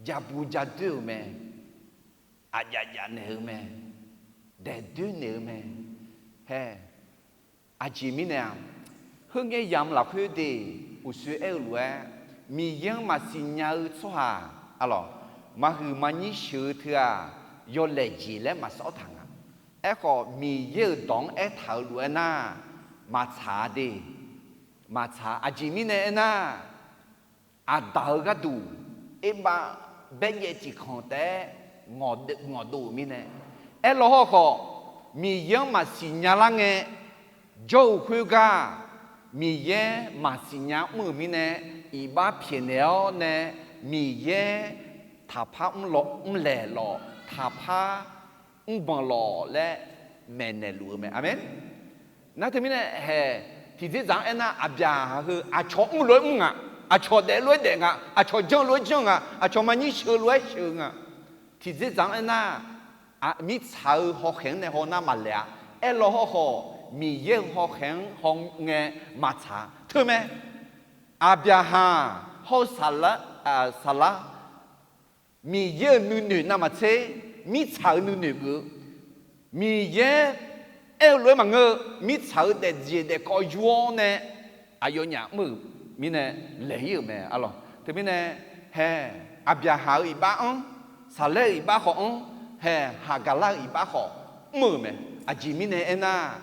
Jabu jadoer-euq mae. Aqjaf jaf naeq-eu mae. Daeq doer naeq-eu mae. Hae, aqjeq mirnae-aq, heungae yamq lafkhoer de, uqshoe aer-eu lof-aer, Miqyaer-anr maqsiq nya-eu tsawrhaq, arlawq, maqhuiq maqnyir sheuq-eu teu-aq, yawlaeq jeq laer maqsawr taq nga. Aerkhawf, Miqyaer-euq dawq-anr aertaq-euq lof-aer nar, maqtsaq-a de. Maqtsaq, aqjeq mirnae aernar, Aqdaq-eu gharduq, erbav baerjaev tiqkhanq taef-aer ngawqdov-euq mirnae. Aerlaw hawrkhawf, Miqyaer-anr maqsiq nya lar ngae, jawr-eu khoergar, Miqyaer maqsiq nya mr-euq mirnae, iqbax pyaeqnaeq-awr nae, Miqyaer taqpar mrlaeq lawq, taqpar mrbanq lawq laer maeqnaeq luf-eu mae. Aqmeq. Nar teumirnae haeq, tiqdzerdzaq-anr aernar, aqbyaq heu aqcawq mr lof-aer mr nga, aqcawq daef lof-aer daef nga, aqcawq janr lof-aer janr nga, aqcawq maqnyir sheuq lof-aer sheuq nga. Tiqdzerdzaq-anr aernar, mirtsaq-eu hawkhaeq-anr nae haw nar maqlaeq-a. Aerlaw hawrkhawf, Miqyaer-euq hawkhaeq-anr hawngae maqtsaq-a. Teumae, Aqbyaqhaq hawr-eu Saqlar, Saqlar, Miqyaer-euq nuinoeq navmaqtser, mirtsaq-euq nuinoeq geuf-eu, Miqyaer aer-eu lof-aer maqngeur-eu, mirtsaq-euq daefjeq daefkawv yur-awr nae, aqyawfnyaf mr-euq mirnae laeq-ir-euq mae, arlawq. Teumirnae, haeq, Aqbyaqhaq-euq iqbax-anr, Saqlaer-euq iqbax khawf-anr, haeq, Haqgaqlar-euq iqbax khawf mr-euq mae. Aqjeq mirnae aernar,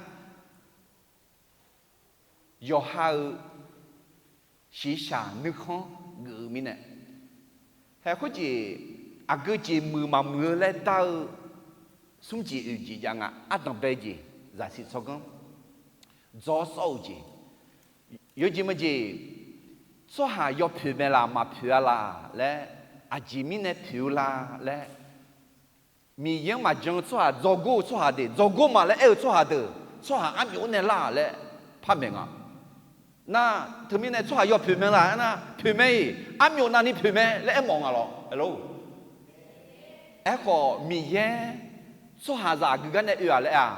yawqha-euq shiqshaq nuikhanr geuf-eu mirnae. Haeq khoerjeq, aqgeu jeq muiq maqmuiq-eu laer dar-eu smr jeq oeq jeq jav nga. Ardanqbae jeq, zaqsiq tsawrganr, dzawr sawr-eu jeq, Yawjeq maqjeq, tsawrhaq yawpoeq mae laf maqpoeq-a laf laer, aqjeq mirnae poeq-eu la laer, Miqyaer-anr maqjan-eu tsawrhaq, dzawgor-eu tsawrhaq deuq, dzawgor ma laer aer-eu tsawrhaq deuq, tsawrhaq armyawf-anr nae lar laer par maeq nga. Nar, teumirnae tsawrhaq yawpoeq mae laf aernar, poeq mae-iq, armyawf navni poeq mae laer aermawf nga lawr. Aerkhawf, Miqyaer tsawrhaqzaq aqgeu gar nae oe-aq laer-aq,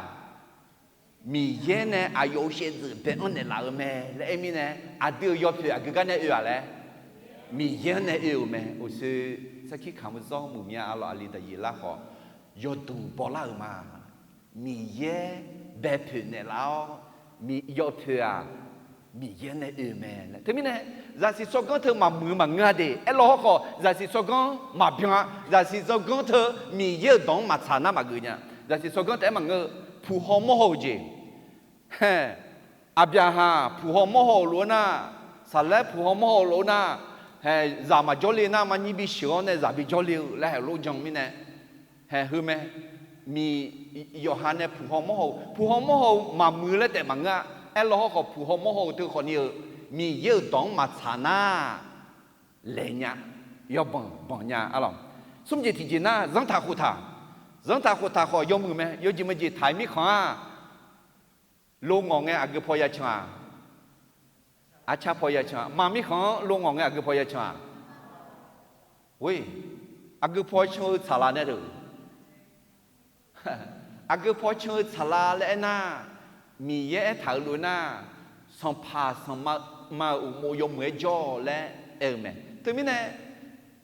Miqyaer nae aqyawf-euq shaevdzeuf bae-anr naeqlaf-eu mae laer aer mirnae, aqdui-euq yawpoeq aqgeu gar nae oe-aq laer, Miqyaer-anr nae oe-euq mae. Uqshoe sarkir kamq-eu zawr muiq mya-a lawq, aqli daqyiq lar khawf, yawduq bawlar-euq ma. Miqyaer bae poeq naeqlaf-awr, yawpoeq-aq, Miqyaer nae oe mae laer. Teumirnae, zaqsiq tsawrganr teu maqmuiq-eu maqngeur-a de. Aerlawr hawrkhawf, zaqsiq tsawrganr maqbyan-a. Zaqsiq tsawrganr teu Miqyaer-euq dawq-anr maqtsaq nar maqgeuf nya. Zaqsiq tsawrganr taef-aer maqngeur-eu, puq haw mawr haw-euq jeq. Aqbyaqhaq puq haw mawr haw-euq lof-aer nar, saqlaer puq haw mawr haw-euq lof-aer nar, hae, zaq maqjawr le nar, marnyir bisheuq-awr nae zaq bijawr le-eu laer haeq lof jan mirnae, haeq heu mae. Miq, yawqha nae puq haw mawr haw-eu, puq haw mawr haw-eu maqmuiq laer taef maqngeur-a. Aerlawr hawrkhawf, puq haw mawr haw-eu teu khawfni-eu, Miqyaer-euq dawq-anr maqtsaq nar, laeq nya, yawbanq banq nya-a lawq. Smr jeq tiqjeq nar, zanrtaq khoftaq. Zanrtaq khoftaq khawf yawmuiq mae. Yawjeq maqjeq taq-iq mirkhanq-aq, lo ngawq ngae aqgeu paw ya can-aq, arcar paw ya can-aq, ma mirkhanq-anr lo ngawq ngae aqgeu paw ya can-aq, aqgeu paw can-eu tsaqlaq nae-eu, aqgeu paw can-eu tsaqlaq laer aernar, Miqyaer aertaq-euq lof-aer nar, sanqpaq sanqma-euq uqmov yawmuiq-aer jawr-awq laer aer-eu mae. Teumirnae,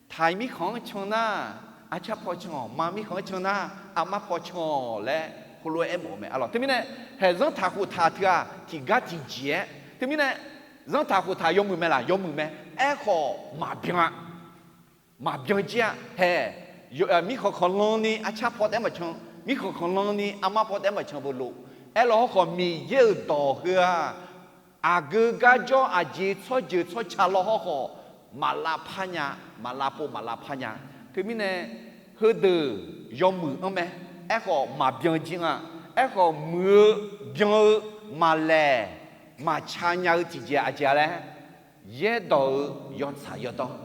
taq-iq mirkhanq-anr can nar, arcar paw can-awq, ma mirkhanq-anr can nar, armar paw can-awq laer heulof-aer aermawf-eu mae. Arlawq, teumirnae, haeq zanrtaq khoftaq teu-aq tiqgar tiqjeq-aer, teumirnae, zanrtaq khoftaq yawmuiq mae laf, yawmuiq mae. Aerkhawf maqbyan-a. Maqbyan jir-a. Haeq, mirkhanq khanqlan ni arcar paw taef-aer maqcan, mirkhanq khanqlan ni armar paw taef-aer maqcan beu lof. Aerlawr hawrkhawf, Miqyaer-euq dawq heu-aq, aqgeu garjawr aqjeq tsawrjeuq tsawrca lawr hawrkhawf, maq lavpar nya, maq lavpov maq lavpar nya. Teumirnae, heudeuq yawmuiq-anr mae. Aerkhawf maqbyan jir nga. Aerkhawf muiq-eu, byan-eu, maqlaeq maqca nya-eu tiqjeq aqjeq-a laer, yaerdawq-eu yawtsaq yawdawr.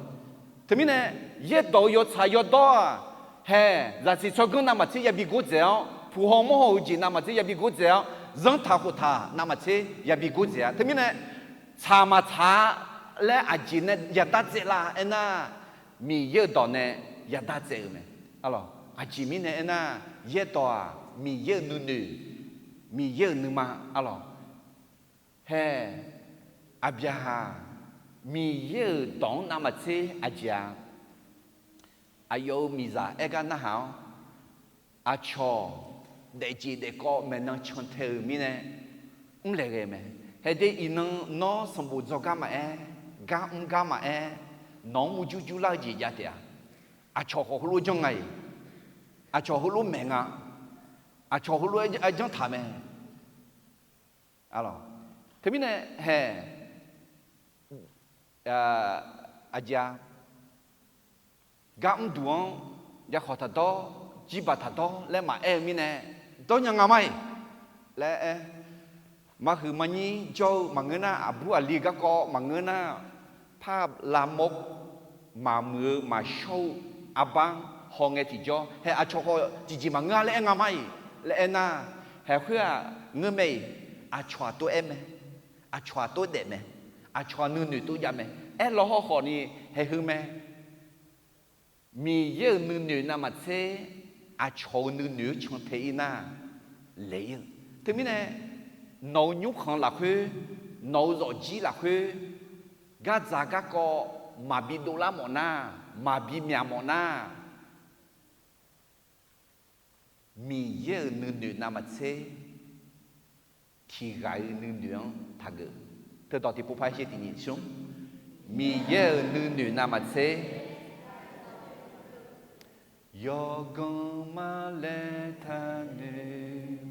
Teumirnae, yaerdawq-eu yawtsaq yawdawr-aq, haeq zaqsiq tsawrganr navmaqtser yabi gordzaeq-awr, puq haw mawr haw-eu jeq navmaqtser yabi gordzaeq-awr, zanrtaq khoftaq navmaqtser yabi gordzaeq-a. Teumirnae, tsaq maqtsaq-a laer aqjeq nae yadar tsaev la aernar, Miqyaer-euq dawq nae yadar tsaev-euq mae. Arlawq, aqjeq mirnae aernar, yaerdawq-aq Miqyaer-euq nuinoeq, Miqyaer-euq nuima. Arlawq, haeq, Aqbyaqhaq Miqyaer-euq dawq-anr navmaqtser aqjeq-a. Aqyawf-euq miqzaq aer gar narhaq-awr, aqcawq daefjeq daefkawv maeqnan cantae-euq mirnae, mrlaeq ghae mae. Haeqde iqnan nawr sanqbof dzawgar maqaer, gar mr gar maqaer, nawq-anr murjur jurlar-eu jeq jav taef-a. Aqcawq khawf heulof janr nga-iq, aqcawq heulof maeq nga, aqcawq heulof-aer janr taq mae. Teumirnae haeq, aqjeq-a, gar mrduq-anr yakhawq taqdawr, jirbaq taqdawr laer maqaer-eu mirnae, dawrnya nga ma-iq laer aer. Marhuiq marnyir jawr-eu maqngeur nar, aqbur aqli garkawv maqngeur nar, par lavmawr maqmuiq-eu maqshawr-eu arbar-anr hawngae tiqjawr, haeq aqcawq khawf tiqjeq maqngeur-a laer aer nga ma-iq laer aernar, haeq khoer-aq ngeurmae-iq, aqcawq-aq tov-aer mae, aqcawq-aq tov daef mae, aqcawq-aq nuinoeq tov jav mae. Aerlawr hawrkhawf ni haeq heu mae. Miqyaer-euq nuinoeq navmaqtser aqcawq-euq nuinoeq-anr cantae-ir nar, laeq-ir-eu. Teumirnae, nawq-euq nymrkhanq lafkhoer, nawq-euq zawqjir lafkhoer, gardzaq garkawv maqbi dovlar mawf nar, maqbi myaq mawf nar, Miqyaer-euq nuinoeq navmaqtser tiqghaq-eu nuinoeq-anr taqgeuf. Teudawq tiqpov par sher tiqnyiq smr. Miqyaer-euq nuinoeq navmaqtser yawganr ma laer taqnoeq.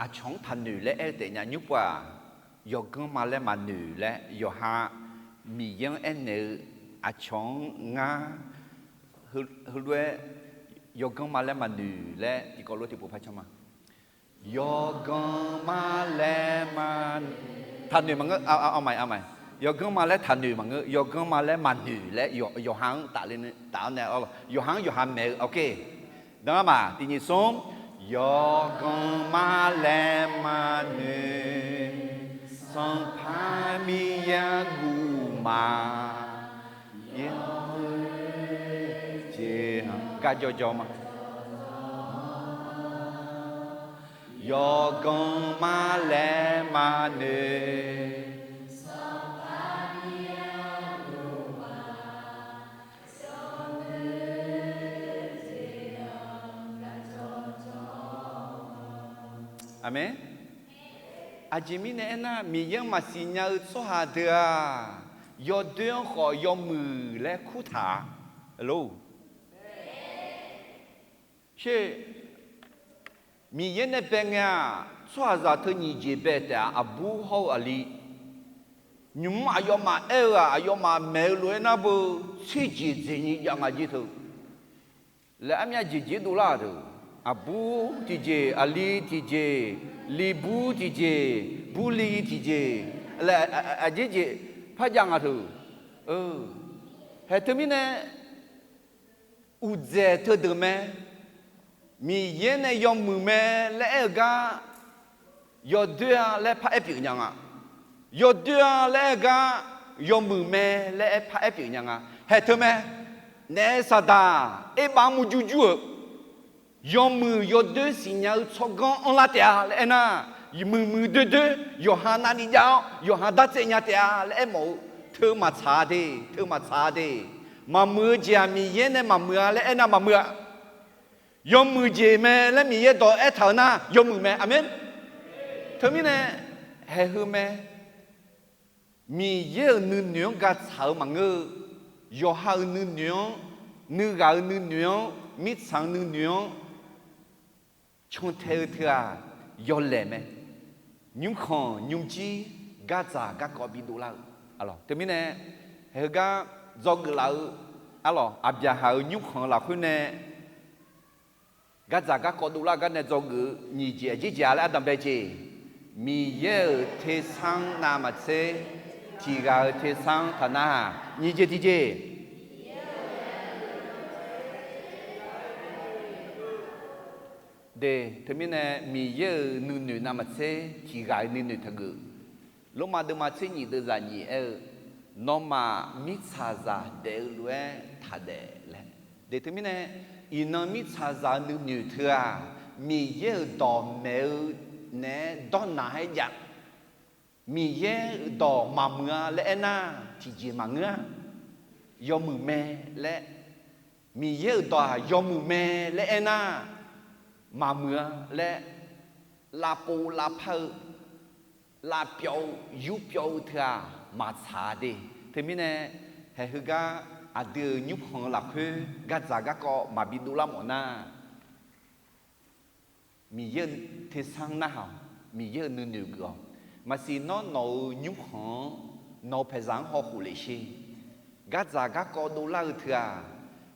Aqcawq-anr taqnoeq laer aer-eu taef nya. Nymr pov-aq, yawganr ma laer maqnoeq laer yawqha Miqyaer-anr aernaeq-eu aqcawq-anr ngar, heu, heulof-aer, yawganr ma laer maqnoeq laer tiqkawv lof tiqpov par can ma. Yawganr ma laer ma, taqnoeq maqngeur, a, a, a, ma, a, ma. Yawganr ma laer taqnoeq maqngeur, yawganr ma laer maqnoeq laer yawqha-anr tafler, taf-awr nae, yawqha-anr yawqha maeq-eu, ok. Danma tiq nyiq smr, yawganr ma laer maqnoeq, Sanqpaq Miqyaer guv ma, yawqha jeq-anr garjawr jawr ma. Yawganr ma laer maqnoeq. Aqmeq. Aqjeq mirnae aernar, Miqyaer-anr maqsiq nya-eu tsawrhaq deuq-aq, yawdoer-anr khawf yawmuiq laer kurtaq-a. Lor. Sher, Miqyaer nae bae ngae-aq, tsawrhaqzaq teu nyiq jeq bae taef-a, aqbur hawr-eu aqli. Nymq-mr aqyawfmaf aer-eu-aq, aqyawfmaf maeq-eu lof-aer nar beu, tser jeq dzaeq nyi jav nga jir teu. Laer armyav jeq jeq dovlar-euq teu. Aqbur tiqjeq, aqli tiqjeq, li bur tiqjeq, bur li tiqjeq, laer aqjeq jeq par jav nga teu. Haeq teumirnae, uqdzaeq teudeuq mae, Miqyaer nae yawmuiq mae laer aer-eu gar, yawdoer-a laer paraer pyeuf nya nga. Yawdoer-a laer aer-eu gar, yawmuiq mae laer aer paraer pyeuf nya nga. Haeq teu mae, naef saqdaq erbav-anr murjur jur-euq, yawmuiq yawdoer siqnya-eu tsawrganr anrlar taef-a laer aernar, muiqmuiq doerdoer yawqha navni jav-awr yawqha dartsaev nya taef-a laer aermawf-eu, teu maqtsaq de, teu maqtsaq de. Maqmuiq-eu jeq-aq, Miqyaer nae maqmuiq-a laer aernar maqmuiq-a. Yawmuiq jeq mae laer Miqyaer dawq aertaq-eu nar yawmuiq mae. Aqmeq. Teumirnae, haeq heu mae, Miqyaer-euq nuinoeq-anr gaqtsaq-eu maqngeur-eu, yawqha-euq nuinoeq-anr, nuighaq-euq nuinoeq-anr, mirtsaq-euq nuinoeq-anr cantae-eu teu-aq, yawlaeq mae. Nymrkhanq nymrjir, gardzaq garkawv bidov lar-eu. Teumirnae, heugar dzawgeuf laf-eu, arlawq, Aqbyaqhaq-euq nymrkhanq-eu lafkhoer nae gardzaq garkawv dovlar-eu gar nae dzawgeuf-eu nyiq jeq aqjeq jeq-a laer ardanq bae jeq. Miqyaer-euq tersar-anr navmaqtser, tiq ghaq-euq tersar-anr taqnarhaq. Nyiq jeq tiqjeq. De, teumirnae Miqyaer-euq nuinoeq navmaqtser tiq ghaq-euq nuinoeq taqgeuf. Lormav deuvma tser nyiq deuvzaq nyiq aer-eu, nawmaf mirtsaqzaq daef-eu lof-aer taqdaef laer. De teumirnae, iqnan mirtsaqzaq-eu nuinoeq teu-aq, Miqyaer-euq dawq maeq-eu naeq-aer dawrnaq-aer jav. Miqyaer-euq dawq maqmuiq-a laer aernar, tiqjeq maqngeur-a. Yawmuiq mae laer, Miqyaer-euq dawq-aq yawmuiq mae laer aernar, maqmuiq-a laer, lavpov lavpar-eu, lavpyawv-eu yurpyawv-eu teu-aq maqtsaq de. Teumirnae, haeq heugar aqdui-euq nymrkhanq-eu lafkhoer gardzaq garkawv maqbi dovlar mawf nar, Miqyaer-euq tersar-anr narhaq-awq. Miqyaer-euq nuinoeq geuf-awq. Maqsiq nawr nawq-euq nymrkhanq-anr, nawq-euq paeqzaq-anr hawkhof lef sher. Gardzaq garkawv dovlar-eu teu-aq,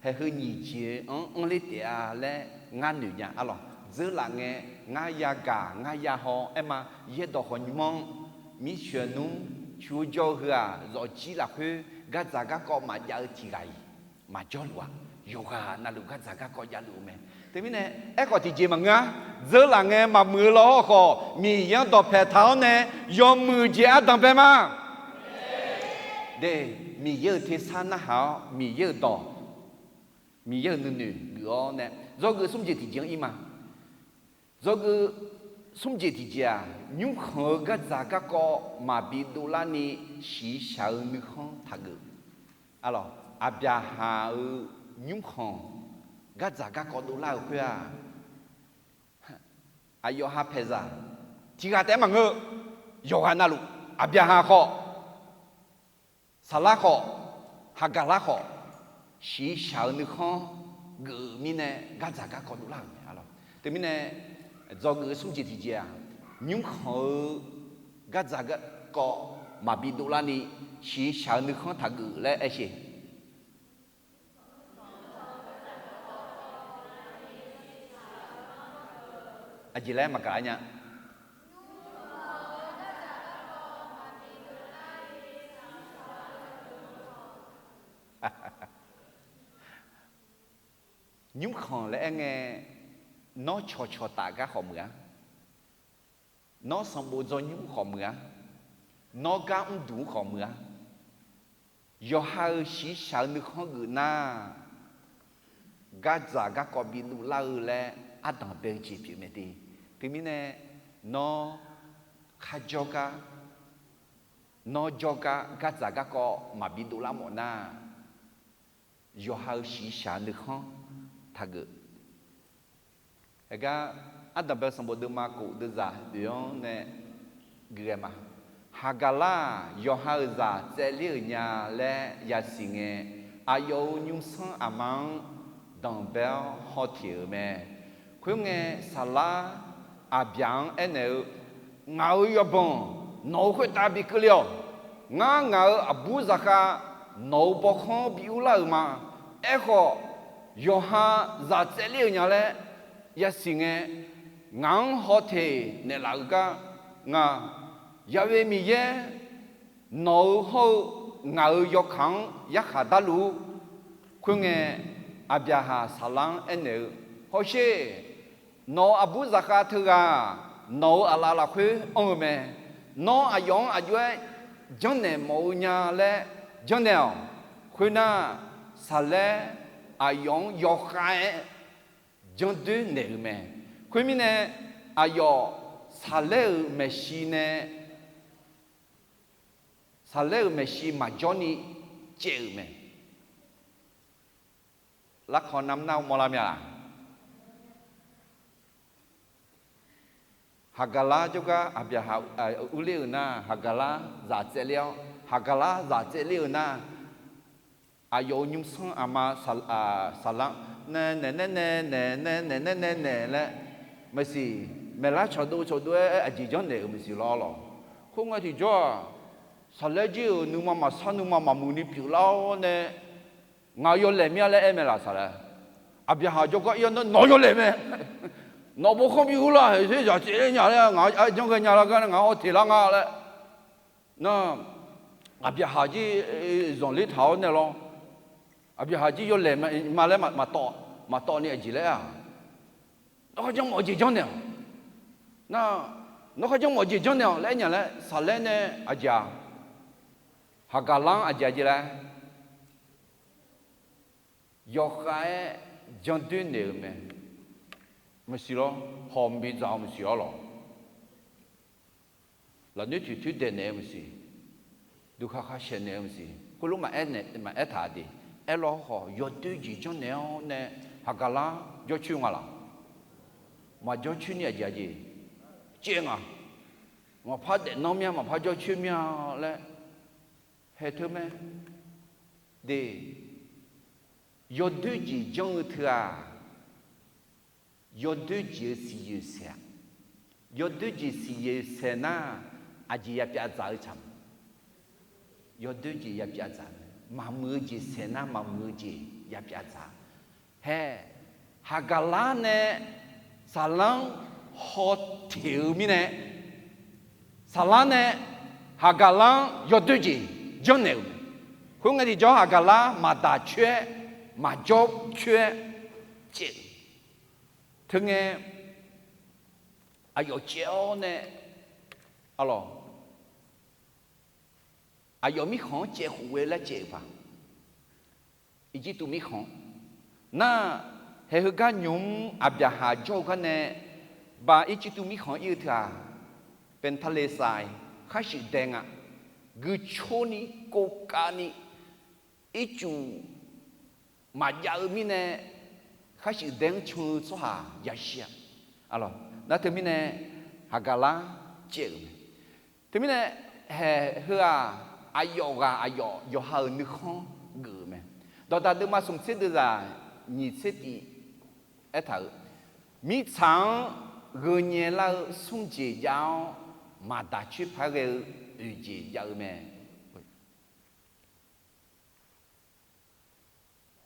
haeq heu nyiq jeq-anr anrler taef-a laer ngar noeq nya. Arlawq, dzeurlaf ngae, ngar yagaq ngar yahaw aer ma. Yaerdawq khawqnymr-anr, mircoeq nmr, coer jawr-eu heu-aq, zawqjir lafkhoer gardzaq garkawv maqjav-eu tiq ghaq-iq maqjawrluf-a. Yawqghaq navluf gardzaq garkawv javluf-eu mae. Teumirnae, aerkhawf tiqjeq maqngeur-a. Dzeurlaf ngae maqmuiq-eu lawhawr khawf, Miqyaer-anr dawqpae taq-awr nae yawmuiq jeq ardanq bae ma. De, Miqyaer-euq tersar narhaq-awr, Miqyaer-euq dawq, Miqyaer-euq nuinoeq geuf-awr nae, dzawgeuf smr jeq tiqjeq-anr ir ma. Dzawgeuf smr jeq tiqjeq-aq, nymrkhanq-eu gardzaq garkawv maqbi dovlarni shiqshaq-eu nuikhanr taqgeuf. Arlawq, Aqbyaqhaq-euq nymrkhanq gardzaq garkawv dovlar-euq khoer-aq, aqyawf ha paeqzaq tiq ghaq taef-aer maqngeur-eu, yawqghaq navluf, Aqbyaqhaq khawf, Saqlar khawf, Haqgaqlar khawf, shiqshaq-eu nuikhanr geuf-eu mirnae gardzaq garkawv dovlar-euq mae. Arlawq, teumirnae, dzawgeuf-eu smr jeq tiqjeq-aq, nymrkhanq-eu gardzaq garkawv maqbi dovlarni shiqshaq-eu nuikhanr taqgeuf laer aer sher. Aqjeq laer maqgaq-ar nya. Nymrkhanq laer aer ngae, nawr cawqcawq taf gar khawf muiq-ar. Nawr sanqbof dzawnymr khawf muiq-ar. Nawr gar mrduq-anr khawf muiq-ar. Yawqha-euq shiqshaq-eu nuikhanr geuf nar, gardzaq garkawv bi luvlar-eu laer ardanq bae-eu jeq pyeuf mae de. Teumirnae, nawr kharjawr gar, nawr jawrgar gardzaq garkawv maqbi dovlar mawf nar, yawqha-euq shiqshaq-eu nuikhanr taqgeuf. Aergar, ardanq bae-eu sanqbof deuvma kof deuvzaq oeq-anr nae geuf ghae ma. Haqgaqlar-aq, yawqha-euq zaq tsaevler-euq nya laer yasiq ngae, aqyawf-euq nymrsanr aqma-anr danqbae-awr hawteq-euq mae. Khoerngae, saqlar Aqbyaq-anr aernaeq-eu, Ngaq-euq yawbanq nawq-euq khoertav bi keuvle-awq. Ngar ngaq-euq aqbur zaqkhav nawq-euq bawkhanr bi urlar-euq ma. Aerkhawf, yawqha zaq tsaevler-euq nya laer yasiq ngae, ngaq-anr hawteq naeqlaf-euq gar nga. Ya'we Miqyaer nawq-euq hawr-eu ngaq-euq yawkaq-anr yarkhaq darluf-ur. Khoerngae, Aqbyaqhaq saqlar-anr aernaeq-eu, Hawsher, nawq-euq aqbur zaqkhav teughaq nawq-euq aqlaf lafkhoer anr-eu mae. Nawr aqyawf-anr aqjox-aer janrnaeq mawf-eu nya laer janrnaeq-awq. Khoernar, saqlaer aqyawf-anr yawkhav-aer janrdoer naeq-eu mae. Khoermirnae, aqyawf saqlaer-euq maeqshi nae saqlaer-euq maeqshi maqjawr ni caev-euq mae. Larkawq navmar nar mawrlar mya laq? Haqgaqlar jawrgar Aqbyaqhaq urler-euq nar, Haqgaqlar zaq tsaevler-awr, Haqgaqlar zaq tsaevler-euq nar, aqyawf-euq nymrsanr aqma saqlar nae naeq nae nae naeq nae naeq nae nae naeq laer maeqsiq, maeqlar cawqdov cawqdov-aer aqjeq janrnaeq-euq maeqsiq lawr lawq. Khoerngae tiqjawr-aq, saqlaer jir-euq nuima maqsar nuima maqmuiq ni pyeuflar-awr nae, Ngaq yawlaeq mir-a laer aer mae laq saqlaer? Aqbyaqhaq jawrgar ir-awr nar, Nawq yawlaeq mae. Nawq bawkhanr bi urlar-euq zaq tsaevler nya laer ngaq-anr janr ghae nya lar gar nae ngaq-anr hawteq lar nga laer. Nar, Aqbyaqhaq jir zanqler taq-awr nae lawr. Aqbyaqhaq jir yawlaeq ma laer maqtawv, maqtawv ni aqjeq laer-aq, Nawr kharjanr mawf-eu jeq janrnaeq-awq. Nar, nawr kharjanr mawf-eu jeq janrnaeq-awq laer aer nya laer saqlaer nae aqjeq-aq, Haqgaqlar-anr aqjeq aqjeq laer yawkhav-aer janrdoer naeq-euq mae. Maqsiq lawr, hawq mqbi dzaq-eu maqsiq-awr lawq. Lafnoer toeqtoer daeqnaeq-eu maqsiq, duqkhaq khaq shaeqnaeq-eu maqsiq, khoerlof maqaer taq de. Aerlawr khawf, yawdoer jeq janrnaeq-awr nae Haqgaqlar jawrcoer nga laq? Maqjawr coer ni aqjeq aqjeq caev nga. Maqpar daefnanr mir-a, maqpar jawrcoer mir-a laer hae teu mae. De, yawdoer jeq janr-eu teu-aq, yawdoer jeq-eu siqyoeq saeq-aq, yawdoer jeq siqyoeq saeq nar, aqjeq yapyav dzaq-eu tsaq ma. Yawdoer jeq yapyav dzaq mae. Maqmuiq-eu jeq saeq nar, maqmuiq-eu jeq yapyav dzaq. Hae, Haqgaqlar nae saqlar-anr hawteq-eu mirnae, saqlar nae Haqgaqlar-anr yawdoer jeq janrnaeq-euq mae. Khoerngae tiqjawr Haqgaqlar maqdaq coer-aer, maqjawr coer-aer caev-eu. Teungae, aqyawf caev-awr nae, arlawq, aqyawf mirkhanq-anr caev khof-eu laer caev-euq paq. Irjirtuv mirkhanq nar, haeq heugar nymq-mr Aqbyaqhaq jawr-eu gar nae, ba Irjirtuv mirkhanq ir-eu teu-aq, Paeqtaqleqsaq khar shuif dae nga. Guicoeni kovkavni ircuf maqjav-eu mirnae, khar shuif dae-anr can-eu tsawrhaq yashir-a. Nar teumirnae Haqgaqlar caev-euq mae. Teumirnae haeq heu-aq, aqyawf ghaq aqyawf yawqha-euq nuikhanr geuf-euq mae. Dawqdaq deuvma smq tser deuvzaq nyiq tser tiv aertaq-euq, mirtsaq-anr gheu nyaelar-eu smr jeq jav-awr, maqdaq coer paq-aer ghae-eu oeq jeq jav-eu mae.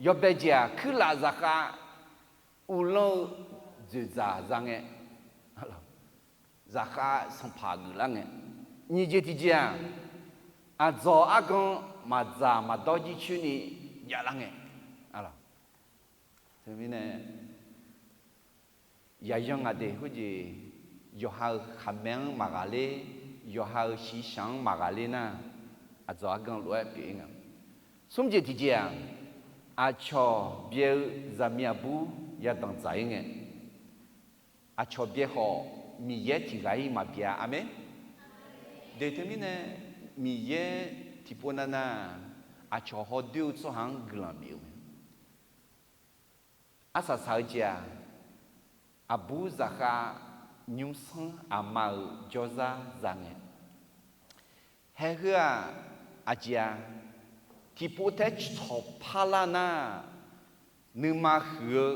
Yawbae jeq-aq, kuirlaf zaqkhav uvlanr-eu dzoeqdzaq za ngae, zaqkhav sanqpaq geuflar ngae, nyiq jeq tiqjeq-aq, aqdzawq argan maqdzaq maqdawr jircoer ni javlar ngae, teumirnae yaqyan ngaq de khoerjeq, yawqha-euq khaqmae-anr maqghaqler, yawqha-euq shiqshaq-anr maqghaqler nar, aqdzawq argan lof-aer pyeuf-ir nga. Smr jeq tiqjeq-aq, aqcawq byae-eu zaqmiq aqbur yadanq dzaq-ir ngae, aqcawq byae khawf Miqyaer tiq ghaq-ir maqbyav-a. Aqmeq. De teumirnae Miqyaer tiqpov navnav aqcawq hawdoer-eu tsawrhaq-anr guiqlanq bif-eu mae. Arsaq saq-eu jeq-aq, aqbur zaqkhav nymrsanr aqma-euq jawrzar za ngae, haeheu-aq, aqjeq-a, tiqpov taef-aer cawq par lar nar, nuima huiq-eu,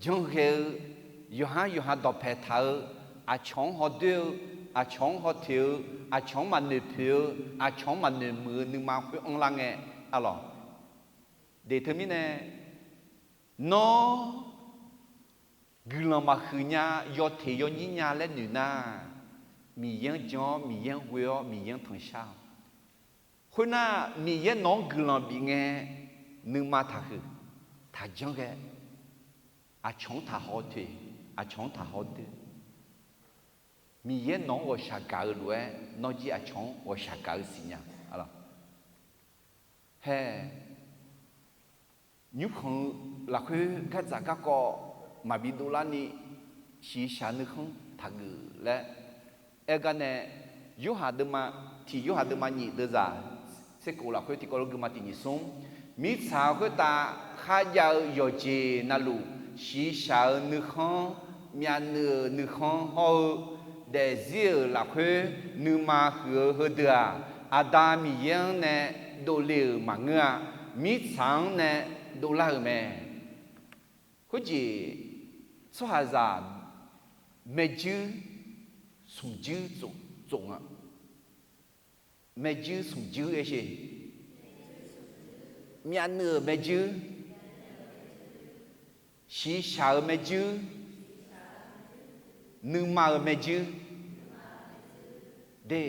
janrghae-eu, yawqhar yawqha dawqpae taq-eu, aqcawq-anr hawdoer-eu, aqcawq-anr hawtoeq-eu, aqcawq-anr maqnoeq poeq-eu, aqcawq-anr maqnoeq muiq-eu nuima khoer anrlar ngae, arlawq. De teumirnae, nawr guiqlanq maqhuiq nya, yawteq yawnyir nya laer noeq nar, Miqyaer-anr jan-awr, Miqyaer-anr ghoe-awr, Miqyaer-anr tanqshar-awq. Khoernar, Miqyaer nawq-anr guiqlanq bif ngae, nuima taqhuiq, taqjanr ghae, aqcawq-anr taqhaw toeq, aqcawq-anr taqhaw doer. Miqyaer nawq-anr ghawqshaq gaq-eu lof-aer, nawr jir aqcawq-anr ghawqshaq gaq-eu siqnya. Hae, nymrkhanq-eu lafkhoer gardzaq garkawv maqbi dovlarni, shiqshaq nuikhanr taqgeuf laer aer gar nae, Yorhaq deuvma, tiq Yorhaq deuvma nyiq deuvzaq, tserkof lafkhoer tiqkawv lof guima tiq nyiq smr, mirtsaq khoertav kharjav-eu yawqjeq navluf, shiqshaq-eu nuikhanr, myavnuiv-euq nuikhanr hawr-eu, daefzir-euq lafkhoer nuima huiq-eu heudeuq-aq, Aqda Miqyaer-anr nae dovle-euq maqngeur-a. Mirtsaq-anr nae dovlar-euq mae. Khoerjeq tsawrhaqzaq maerjuir smqjuir tsof nga. Maerjuir smqjuir aershe, myavnuiv-euq maerjuir, shiqshaq-euq maerjuir, nuima-euq maerjuir. De,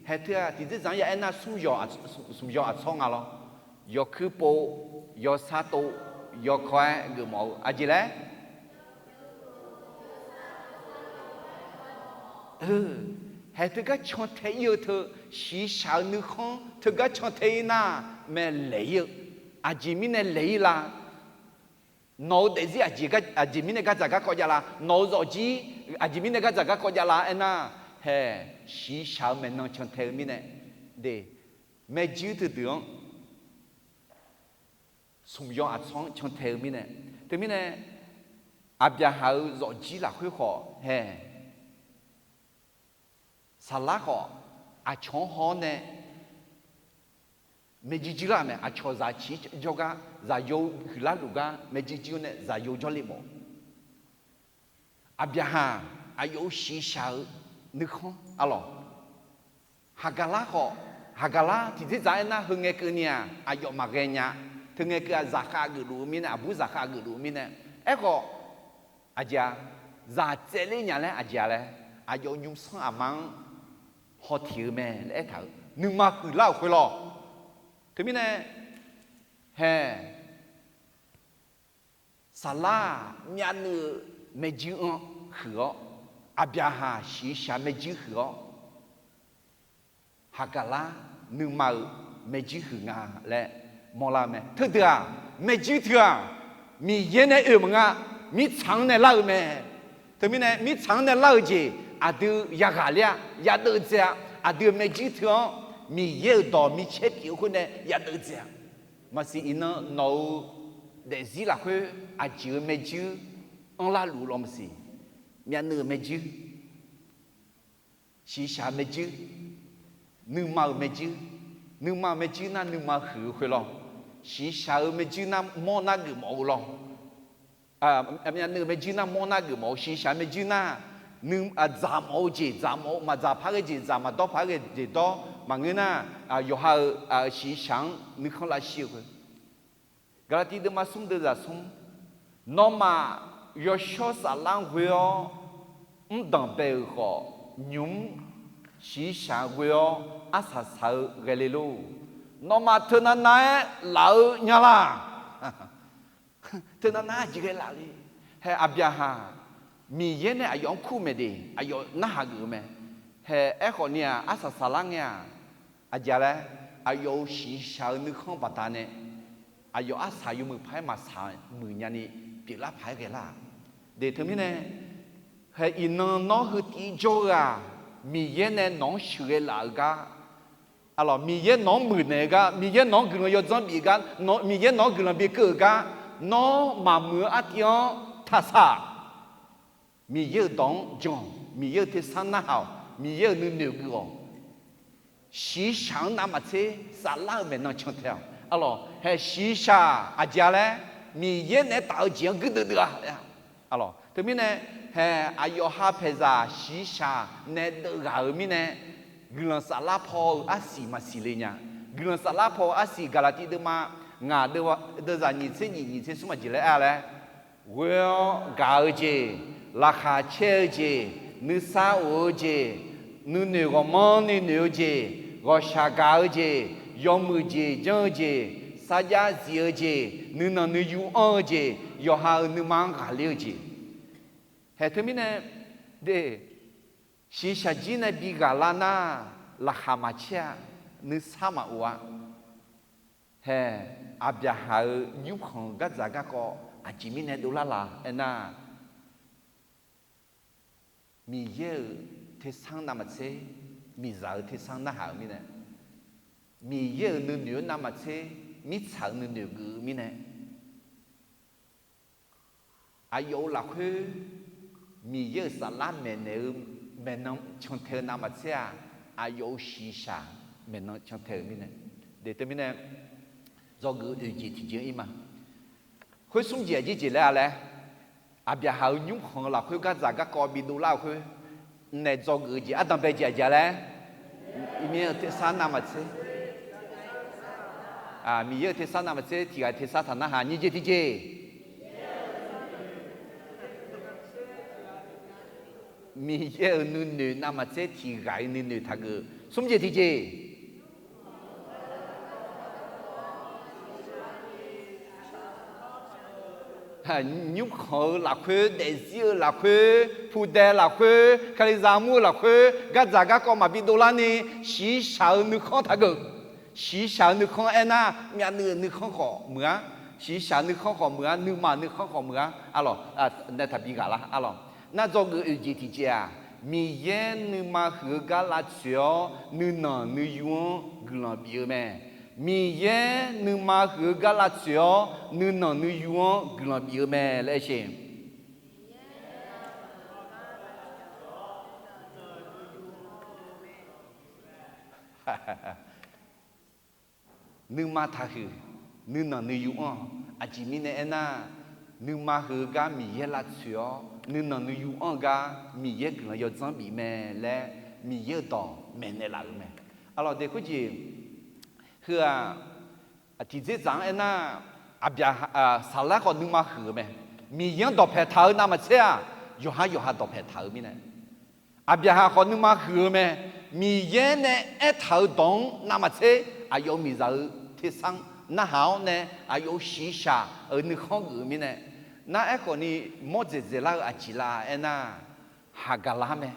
haeq teu-aq tiqdzerdzaq-anr ya aernar smq yawq aqtsawr nga lawr. Yawkuir pov, yawsar tov, yawkawr-aer geufmawf-eu aqjeq laer, haeq teugar cantae ir-eu teu, shiqshaq-eu nuikhanr teugar cantae ir nar, mae laeq ir-eu. Aqjeq mirnae laeq ir la? Nawq-eu daefzir aqjeq mirnae gardzaq garkawv jav la? Nawq-eu zawqjir aqjeq mirnae gardzaq garkawv jav la aernar, haeq, shiqshaq-eu maeqnan cantae-eu mirnae, de, maerjuir teudeuq-anr, smq yawq aqtsawr-anr cantae-eu mirnae. Teumirnae, Aqbyaqhaq-euq zawqjir lafkhoer khawf hae, Saqlar khawf, aqcawq-anr haw-awr nae maerjuir juir lar-euq mae. Aqcawq zaq ciq jawrgar, zaqyo huiqlar luf gar maerjuir juir-awr nae zaqyo jawrle mawf-eu. Aqbyaqhaq aqyawf-euq shiqshaq-eu nuikhanr arlawq. Haqgaqlar khawf, Haqgaqlar tiqdzerdzaq aernar heungae keuvni-aq aqyawf maqghae nya. Teungae keuv-aq zaqkhav geufluf-eu mirnae, aqbur zaqkhav geufluf-eu mirnae. Aerkhawf, aqjeq-a, zaq tsaevler nya laer aqjeq-a laer, aqyawf nymrsanr aqma-anr hawteq-eu mae laer aertaq-euq nuima huiqlar-euq khoer lawr. Teumirnae, hae, Saqlar-aq myavnuiv-eu maerjuir-anr huiq-awr, Aqbyaqhaq shiqshaq maerjuir huiq-awr, Haqgaqlar nuima-euq maerjuir huiq nga laer mawrlar-eu mae. Teudeuq-aq, maerjuir teu-aq, Miqyaer nae oe-euq maqnga, mirtsaq-anr nae lar-eu mae. Teumirnae mirtsaq-anr nae lar-eu jeq aqdui yaghaq ler-a, yadeuv dzae-a. Aqdui-euq maerjuir teu-anr Miqyaer-euq dawq micaer pyeuf-eu khoer nae yadeuv dzae-a. Maqsiq iqnan nawq-euq daefzir lafkhoer aqjeq-euq maerjuir anrlar luf-eu lawr maqsiq. Myavnuiv-euq maerjuir, shiqshaq maerjuir, nuima-euq maerjuir. Nuima-euq maerjuir nar nuima huiq-eu khoer lawr. Shiqshaq-euq maerjuir nar mawr nar geufmawf-eu lawr. Myavnuiv-euq maerjuir nar mawr nar geufmawf-eu, shiqshaq maerjuir nar dzaq mawf-eu jeq dzaq mawf-eu, maqdzaq par ghae jeq dzaq, maqdawr par ghae jeq dawr maqngeur nar, yawqha-euq shiqshaq-anr nuikhanr lavshir-eu khoer. Gaqlaqtiv deuvma smr deuvzaq smr, nawmaf yawshawr saflar-anr ghoe-awr mrdanq bae-euq khawf, nymq-mr shiqshaq-eu ghoe-awr arsaq saq-eu ghae le lor. Nawmaf teunav nav-aer laf-eu nya la? Teunav nav-aer aqjeq ghae laf le. Hae Aqbyaqhaq, Miqyaer nae aqyawf-anr kur maeq de, aqyawf narhaq geuf-eu mae. Hae aerkhawf ni-aq, arsaq saqlar ngae-aq, aqjeq laer, aqyawf-euq shiqshaq-eu nuikhanr baqdanae aqyawf arsaq yawmuiq paq-aer maqsaq muiq nyani pyeuflar paq-aer ghae lar-aq. De teumirnae, hae iqnan nawr heu tiv jawr-eu-aq, Miqyaer nae nawq-anr sheuqghae laf-eu gar, aqlawq, Miqyaer nawq-anr muiqnaeq-eu gar, Miqyaer nawq-anr guiqlanq yawdzanr bif-eu gar, Miqyaer nawq-anr guiqlanq bikeuv-euq gar, nawr maqmuiq-eu artiv-anr taqsaq. Miqyaer-euq dawq-anr jan-awq. Miqyaer-euq tersar narhaq-awq. Miqyaer-euq nuinoeq geuf-awq. Shiqshaq-anr navmaqtser saflar-eu maeqnan cantae-awq. Aqlawq, hae shiqshaq aqjeq laer, Miqyaer naeq-aer taf-eu jeq-anr guirdeuv deuv-a. Aqlawq, teumirnae, hae aqyawf ha paeqzaq shiqshaq nae deuvghaq-eu mirnae, guiqlanq saflar paw-eu arsiq maqsiq le nya. Guiqlanq saflar paw-eu arsiq Gaqlaqtiv deuvma ngaq deuvzaq nyiq tser nyiq nyiq tser smr aqjeq laer aer-a laer, ghoe-awr gaq-eu jeq, laqkhaq caer-eu jeq, nuisar of-eu jeq, nuinoeq ghawqmanrni noeq-eu jeq, ghawqshaq gaq-eu jeq, yawmuiq jeq janr-eu jeq, sarjax zif-eu jeq, nuinanq nuiyu anr-eu jeq, yawqha-euq nuima-anr ghaqler-eu jeq. Hae teumirnae, de, shiqshaq jir nae bi ghaqlar nar, laqkhaq maqcaer-a, nuisar maqof-a. Hae, Aqbyaqhaq-euq nymrkhanq-eu gardzaq garkawv aqjeq mirnae dovlar la aernar, Miqyaer-euq tersar navmaqtser, miqzaq-euq tersar narhaq-euq mirnae, Miqyaer-euq nuinoeq-anr navmaqtser, mirtsaq-euq nuinoeq geuf-eu mirnae, aqyawf-euq lafkhoer Miqyaer-euq saflar maeqnaeq-eu maeqnan cantae-eu navmaqtser-aq, aqyawf-euq shiqshaq maeqnan cantae-euq mirnae, de teumirnae, dzawgeuf oeq jeq tiqjeq-anr ir ma. Khoer smr jeq aqjeq jeq laer-a laer, Aqbyaqhaq-euq nymrkhanq-eu lafkhoer gardzaq garkawv bidov lar-eu khoer, naef dzawgeuf-eu jeq ardanqbae jeq aqjeq laer, Miqyaer-euq tersar navmaqtser, Miqyaer-euq tersar navmaqtser tiq ghaq tersar taq narhaq nyiq jeq tiqjeq. Miqyaer-euq nuinoeq navmaqtser tiq ghaq-iq nuinoeq taqgeuf smr jeq tiqjeq. Nymrkhanq-eu lafkhoer, daefzir-eu lafkhoer, pudae lafkhoer, kalizaq mur-eu lafkhoer, gardzaq garkawv maqbi dovlarni, shiqshaq-eu nuikhanr taqgeuf. Shiqshaq-eu nuikhanr aernar, myavnuiv-euq nuikhanr khawf muiq-ar. Shiqshaq nuikhanr khawf muiq-ar, nuima nuikhanr khawf muiq-ar. Arlawq, nae taqbi ghaq lar arlawq. Nar dzawgeuf oeq jeq tiqjeq-aq, Miqyaer nuima huiq-eu gar lavtsoeq-awr nuinanq nuiyu-anr guiqlanq bif-eu mae. Miqyaer nuima huiq-eu gar lavtsoeq-awr nuinanq nuiyu-anr guiqlanq bif-eu mae laer aer sheq. Nuima taqhuiq, nuinanq nuiyu anr-awq. Aqjeq mirnae aernar, nuima huiq-eu gar Miqyaer lavtsoeq-awr nuinanq nuiyu anr-eu gar Miqyaer guiqlanq yawdzanr bif mae laer Miqyaer-euq dawq maeqnaeq laf-euq mae. Arlawq de khoerjeq heu-aq, tiqdzerdzaq-anr aernar, Aqbyaqhaq, Saqlaer khawf nuima huiq-euq mae. Miqyaer-anr dawqpaeq taq-eu navmaqtser-aq, yawqhar yawqha dawqpaeq taq-eu mirnae, Aqbyaqhaq khawf nuima huiq-eu mae. Miqyaer nae aertaq-euq dawq-anr navmaqtser, aqyawf-euq miqzaq-eu tersar-anr narhaq-awr nae, aqyawf-euq shiqshaq-euq nuikhanr geuf-eu mirnae, nar aerkhawf ni mawr dzaeqdzaeq lar-eu aqjeq la aernar, Haqgaqlar mae.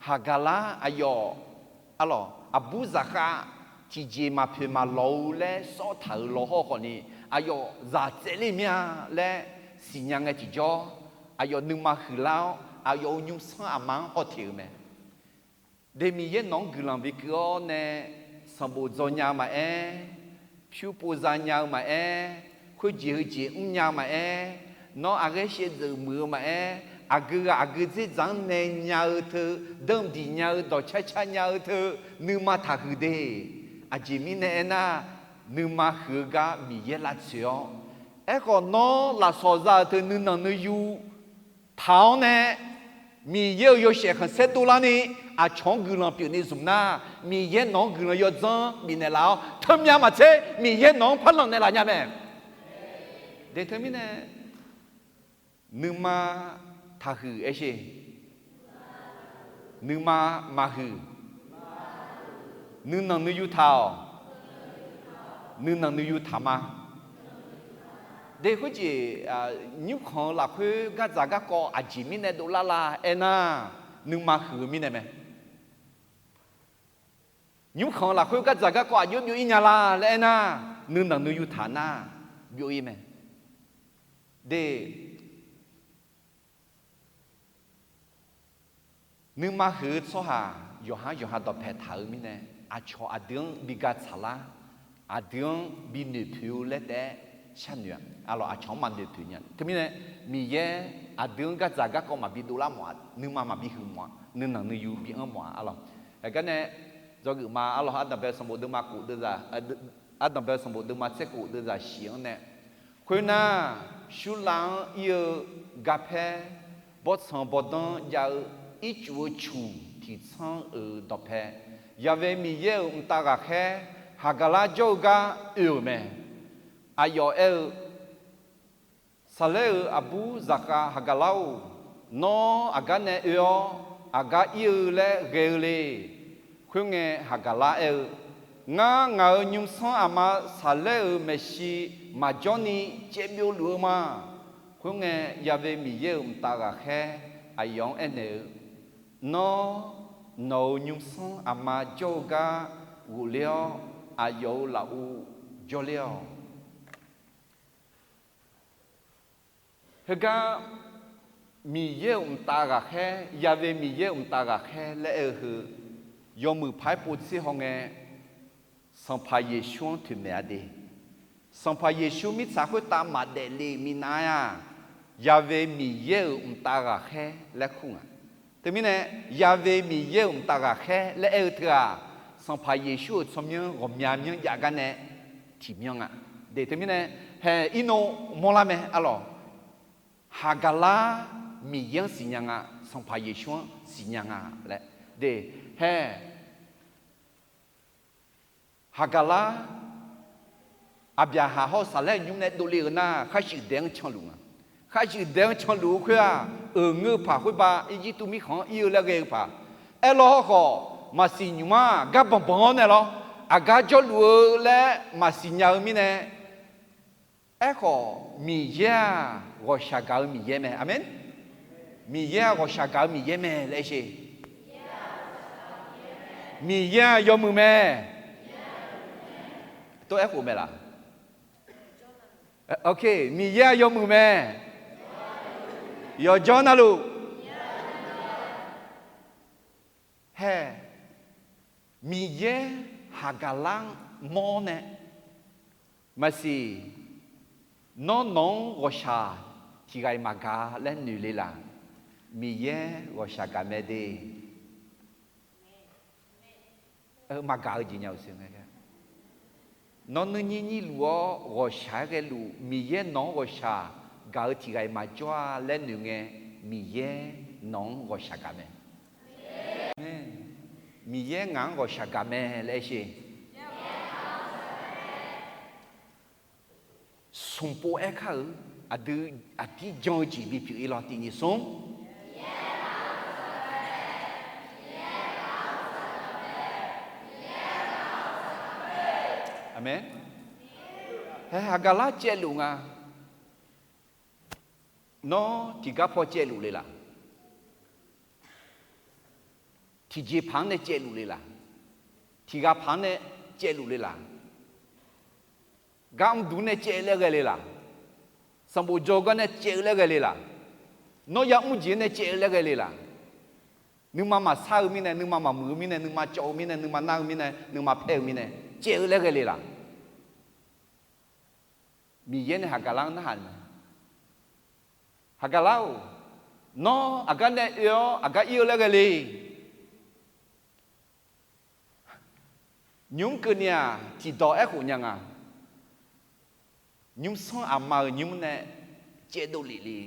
Haqgaqlar aqyawf, arlawq, aqbur zaqkhav tiqjeq maqpoeq maqlawq-eu laer sawr taq-euq lawhawr khawf ni, aqyawf zaq tsaevler mir-a laer siqnya ngae tiqjawr, aqyawf nuima huiqlar-awr aqyawf-euq nymrsanr aqma-anr hawteq-euq mae. De Miqyaer nawq-anr guiqlanq bikeuv-awr nae, sanqbof dzaw nya-eu maqaer, pyur pov za nya-eu maqaer, khoerjeq heujeq mrnya-eu maqaer, nawr aqghaer shaevdzeuf muiq-eu maqaer, aqgeu ghaq aqgeu dzerdzaq-anr nae nya-eu teu, danqdiq nya-eu dawqcar car nya-eu teu, nuima taqhuiq de. Aqjeq mirnae aernar, nuima huiq-eu gar Miqyaer lavtsoeq-awr, aerkhawf nawr lafsawq za-euq teu nuinanq nuiyu taq-awr nae, Miqyaer-euq yawshaef khanqsaer dovlarni, aqcawq-anr guiqlanq pyeufni zmq nar, Miqyaer nawq-anr guiqlanq yawdzanr bifnaeq laf-awr, teumya maqtser Miqyaer nawq-anr par lanq naeqlaf nya mae. De teumirnae, nuima taqhuiq aersheq. Nuima maqhuiq. Nuinanq nuiyu taq-awq. Nuinanq nuiyu taq ma. De khoerjeq, nymrkhanq-eu lafkhoer gardzaq garkawv aqjeq mirnae dovlar la aernar, nuima huiq-eu mirnae mae. Nymrkhanq-eu lafkhoer gardzaq garkawv aqjox byov-ir nya la laer aernar, nuinanq nuiyu taq nar, byov-ir mae. De, nuima huiq-eu tsawrhaq yawqhar yawqha dawqpae taq-eu mirnae, aqcawq aqdui-anr bi ga tsaqlar, aqdui-anr bi noeqpoeq-eu laer taef-aer sharnoeq-a. Arlawq, aqcawq-anr maqnoeqpoeq nya. Teumirnae, Miqyaer aqdui-anr gardzaq garkawv maqbi dovlar mawf-a, nuima maqbi huiq mawf-a, nuinanq nuiyu bi anr mawf-a. Arlawq, heugar nae dzawgeuf ma. Arlawq, Ardanqbae sanqbof deuvma khof deuvzaq, Ardanqbae sanqbof deuvma tser khof deuvzaq shif-anr nae, khoernar, Surlav-anr ir-eu garpaer bawrtsanq bawrdanr jav-eu ircuf-eu cmq tiqtsanr-euq dawqpae, Yaqve Miqyaer-euq mqtav ghaqkhaer Haqgaqlar jawr-eu gar oe-euq mae. Aqyawf aer-eu, Saqlaer-euq aqbur zaqkhav Haqgaqlar-or, nawr aqgar nae oe-awr aqgar ir-eu laer ghae-eu le. Khoerngae, Haqgaqlar aer-eu, Ngar, ngaq-euq nymrsanr aqma Saqlaer-euq maeqshi maqjawr ni caevbyov luf-eu ma. Khoerngae, Yaqve Miqyaer-euq mqtav ghaqkhaer aqyawf-anr aernaeq-eu, Nawr, nawq-euq nymrsanr aqma jawr-eu gar ghofler-awr, aqyawf-euq lafuv jawrler-awq. Heugar Miqyaer-euq mqtav ghaqkhaer, Yaqve Miqyaer-euq mqtav ghaqkhaer laer aer-eu heu, yawmuiq paq-aer povtser hawngae, Sanqpaq Yeqsur-anr toeqmaeq-a de. Sanqpaq Yeqsur mirtsaq khoertav maqdaef le-euq minav-aq, Yaqve Miqyaer-euq mqtav ghaqkhaer laer kur nga. Teumirnae, Yaqve Miqyaer-euq mqtav ghaqkhaer laer aer-eu teu-aq, Sanqpaq Yeqsur-euq tsawrmyanr ghawqmya myanr jav gar nae tiqmyanr nga. De teumirnae, hae irnov mawrlar mae arlawq. Haqgaqlar Miqyaer-anr siqnya nga, Sanqpaq Yeqsur-anr siqnya nga laer. De, hae Haqgaqlar, Aqbyaqhaq hawr-eu Saqlaer nymr nae dovle-euq nar, khar shuif daef-anr canluf nga. Khar shuif daef-anr canluf-eu khoer-aq, euq ngeur-eu paq khoerba Irjirtuv mirkhanq-anr ir-eu laer ghae-eu paq. Aerlawr hawrkhawf, maqsiq nymq-aq gar banqbanq-awr nae lawr, aqgar jawrluf-eu laer maqsiq nya-eu mirnae, Aerkhawf, Miqyaer-aq, ghawqshaq gaq-eu Miqyaer mae. Aqmeq. Miqyaer-aq, ghawqshaq gaq-eu Miqyaer mae laer aer sher. Miqyaer-aq, yawmuiq mae. Tov aerkhof mae laf? Ok, Miqyaer-aq, yawmuiq mae. Yawqjawr navluf. Hae, Miqyaer Haqgaqlar-anr mawr nae, maqsiq, nawr nawq-anr ghawqshaq tiq ghaq-iq maqgaq laer noeq le laf? Miqyaer ghawqshaq gaq mae de. Maqgaq-eu jeq nya-eu siq ngae. Nawr nuirnyir nyirluf-awr ghawqshaq-aer ghaeluf, Miqyaer nawq-anr ghawqshaq gaq-eu tiq ghaq-iq maqjawr-a laer noeq ngae, Miqyaer nawq-anr ghawqshaq gaq mae. Miqyaer ngaq-anr ghawqshaq gaq mae laer aer sher. Smq pov aerkar-euq, aqdui aqdir jan-eu jeq bipyeuf-ir lawr tiq nyiq smr. Aqmeq. Hae, Haqgaqlar caevluf nga. Nawr tiqgar paw caevluf le laf? Tiqjeqpaq-anr nae caevluf le laf? Tiqghaq paq-anr nae caevluf le laf? Gar mrduq nae caev laer ghae le laf? Sanqbof dzaw gar nae caev-eu laer ghae le laf? Nawr ya'mr jeq-anr nae caev-eu laer ghae le laf? Nuima maqsar-eu mirnae, nuima maqmuiq-eu mirnae, nuima cawv-eu mirnae, nuima nar-eu mirnae, nuima paer-eu mirnae, caev-eu laer ghae le laf? Miqyaer nae Haqgaqlar-anr narhaq-eu mae. Haqgaqlar-or, nawr aqgar nae oe-awr aqgar ir-eu laer ghae le. Nymq-mr keuvni-aq, tiqdawq aerkhof nya nga. Nymrsanr aqma-euq nymr nae caevdov lef le.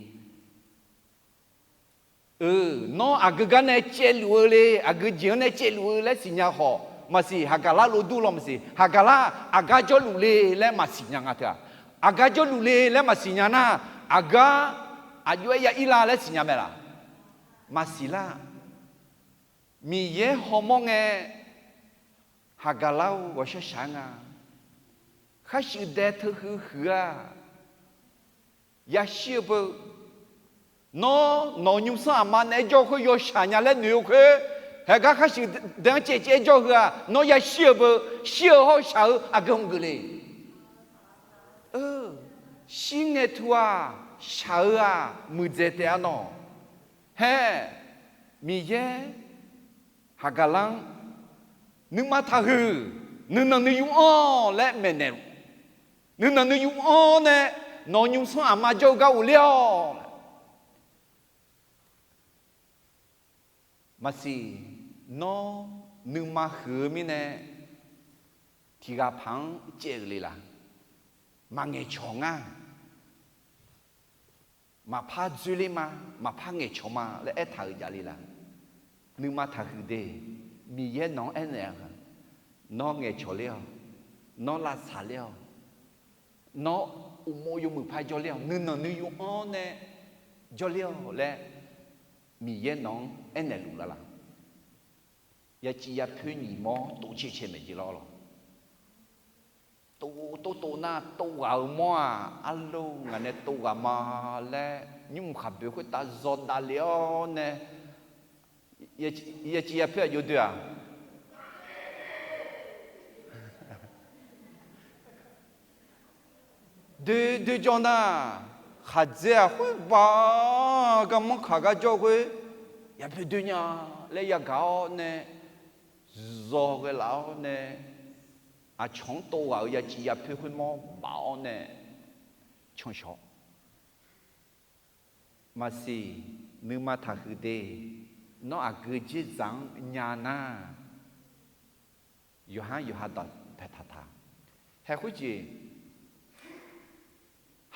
Eu, nawr aqgeu gar nae caevluf-eu le, aqgeu jeq-anr nae caevluf-eu laer siqnya khawf maqsiq, Haqgaqlar lof dur law maqsiq. Haqgaqlar aqgar jawrluf le laer maqsiq nya nga teu-aq. Aqgar jawrluf le laer maqsiq nya nar, aqgar aqjox-aer ya ir la laer siqnya mae laf? Maqsiq lar. Miqyaer hawmawr ngae, Haqgaqlar-or, ghawqshaq shaq-aer nga. Khar shuif dae teuhuiq huiq-aq, yashir-eu beu. Nawr nawq-euq nymrsanr aqma naeq-aer jawr-eu khoer yawshaq nya laer noeq-eu khoer, haegar khar shuif dae-anr caevcaev-aer jawr-eu heu-aq, nawr yashir-eu beu. Shir-eu hawr-eu shaq-eu aqgeu hmq geuf le. Shir ngae tu-aq, shaq-eu-aq muiqdzaeq taef-a nawq. Hae, Miqyaer Haqgaqlar-anr, nuima taqhuiq, nuinanq nuiyu anr laer maeqnaeq-eu, nuinanq nuiyu anr nae nawq-euq nymrsanr aqma jawr-eu gar ghofler-awq. Maqsiq, nawr nuima huiq-eu mirnae, tiqghaq paq-anr caev-euq le laq? Maqngaeqcawq ngar. Maqpar dzoerler ma, maqpar ngaeqcawq ma laer aertaq-euq javle laq? Nuima taqhuiq de. Miqyaer nawq-anr aernaeq-a, nawr ngaeqcawq ler-awq, nawr lavsaq ler-awq, nawr uqmov yawmuiq par jawrler-awq, nuinanq nuiyu anr nae jawrler-awq laer Miqyaer nawq-anr aernaeq luf laf laq? Yaciv yapoer nyiq mawr tov cae cae maeq jeq lawr lawq. Tov tov tov nar tov ghaq-eu mawr-aq, arlor ngaq nae tov ghaq ma laer nymr mq khaqboeq khoertav zawdav le-awr nae, yaciv yapoer aqjox doe-aq, doe doe jawr nar, khaqdzer-aq khoerba garmanr kaq gar jawr-eu khoer, yapoer doe nya laer yagaq-awr nae, zawghae laf-awr nae, aqcawq-anr tov ghaq-euq yaciv yapoer khoermawr baf-awr nae canshawq. Maqsiq, nuima taqhuiq de. Nawr aqgeu dzerdzaq-anr nya nar, yawqhar yawqha dawq paeqtaq taq. Haeq khoerjeq,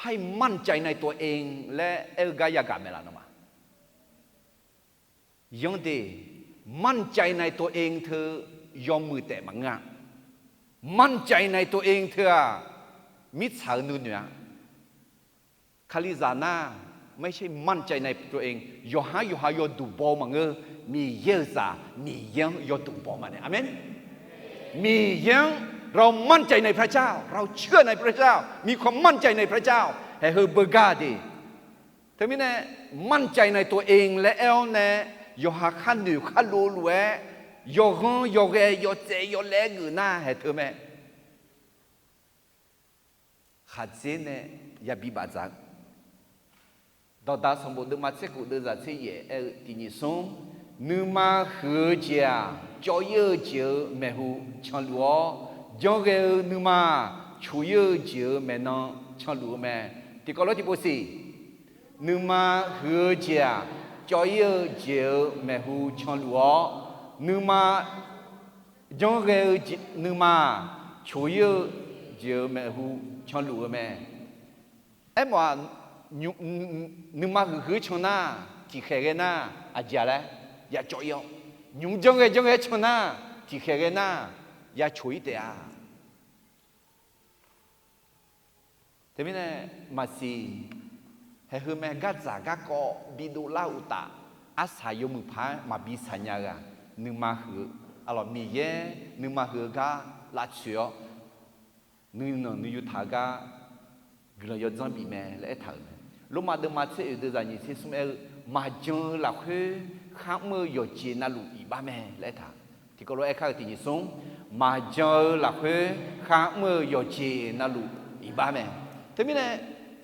ให้มั่นใจในตัวเอง laer aer-eu gar yagaq maeq laf nawmaf? Yanr de, มั่นใจในตัวเอง teu yawmuiq taef maqngeur-a. มั่นใจในตัวเอง teu-aq, mirtsaq-eu nuinoeq-a. Kalizaq nar, ไม่ใช่มั่นใจในตัวเอง, yawqhar yawqha yawduq baw-eu maqngeur, Miqyaer-euq zaq Miqyaer-anr yawduq baw maqnaeq. Aqmeq. Miqyaer-anr เรามั่นใจในพระเจ้า, เราเชื่อในพระเจ้า, มีความมั่นใจในพระเจ้า haeq heu beugar de. Teumirnae, มั่นใจในตัวเอง laer aer-awr nae, yawqha khar noeq khar lov lof-aer, yawghanr yawghae yawtsaev yawlaev-aer geuf nar haeq teu mae. Khaqdzer nae yabi bafdzaq-eu, Dawqdaq sanqbof deuvma tser khof deuvzaq tser yaef aer-eu tiq nyiq smr, nuima huiq-eu jeq-aq, cawv-ir-eu jeq-euq maeqhu canluf-awr, janrghae-eu nuima-aq, coq-ir-eu jeq-euq maeqnan canluf-eu mae. Tiqkawv lof-aer tiqpov siq. Nuima huiq-eu jeq-aq, cawv-ir-eu jeq-euq maeqhu canluf-awr, nuima janrghae-eu jeq, nuima-aq, coq-ir-eu jeq-euq maeqhu canluf-eu mae. Aermawf-aq, nuima huiqhuiq-eu can nar, tiqkhaeq ghae nar, aqjeq-a laer ya cawv-ir-awr, nymq-mr janrghae janrghae-aer can nar, tiqkhaeq ghae nar, ya coq-ir taef-a. Teumirnae maqsiq, haeq heu mae, gardzaq garkawv bidov lar uqtaf, arsaq yawmuiq paq-aer maqbi saqnya-eu-aq, nuima huiq-eu, aqlawq Miqyaer nuima huiq-eu gar lavtsoeq-awr, nuinanq nuiyu taq-eu gar guiqlanq yawdzanr bif mae laer aertaq-euq mae. Lormav deuvma tser oeq deuvzaq nyiq tser smr aer-eu, maqjan-eu lafkhoer khar mr-eu yawqjeq navluf iqbax mae laer aertaq. Tiqkawv lof-aer kar-eu tiq nyiq smr, maqjan-eu lafkhoer khar mr-eu yawqjeq navluf iqbax mae. Teumirnae,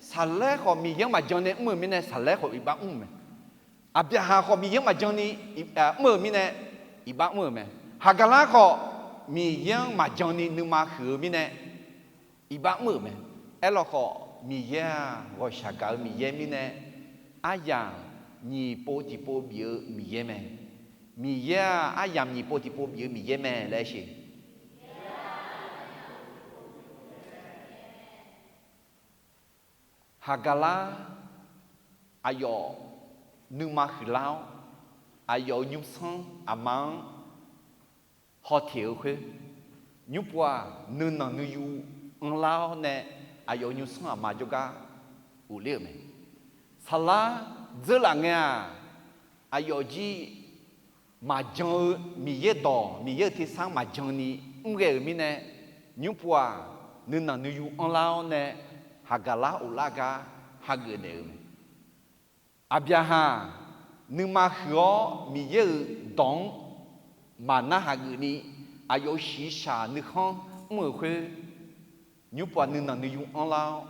saqlaer khawf Miqyaer-anr maqjan nae mr-euq mirnae, saqlaer khawf iqbax mr-euq mae. Aqbyaqhaq khawf Miqyaer-anr maqjan ni mr-euq mirnae, iqbax mr-euq mae. Haqgaqlar khawf Miqyaer-anr maqjan ni nuima huiq-eu mirnae, iqbax mr-euq mae. Aerlawkhawf, Miqyaer-aq, ghawqshaq gaq-eu Miqyaer mirnae, aryamq nyiq pov tiqpov bif-eu Miqyaer mae. Miqyaer-aq, aryamq nyiq pov tiqpov bif-eu Miqyaer mae laer aer sheq. Haqgaqlar, aqyawf nuima huiqlar-awr, aqyawf-euq nymrsanr aqma-anr hawteq-eu khoer, nymr pov-aq, nuinanq nuiyu anrlar-awr nae, aqyawf-euq nymrsanr aqma jawrgar ghofler-euq mae. Saqlar dzeurlaf ngae-aq, aqyawf jir maqjan-eu Miqyaer dawq, Miqyaer-euq tersar maqjan ni mr ghae-euq mirnae, nymrpov-aq, nuinanq nuiyu anrlar-awr nae, haqgaqlar of lar gar hageuf naeq-euq mae. Aqbyaqhaq nuima huiq-awr Miqyaer-euq dawq-anr maqnar hageuf ni, aqyawf-euq shiqshaq nuikhanr mr-euq khoer, nymrpov-aq nuinanq nuiyu anrlar-awr,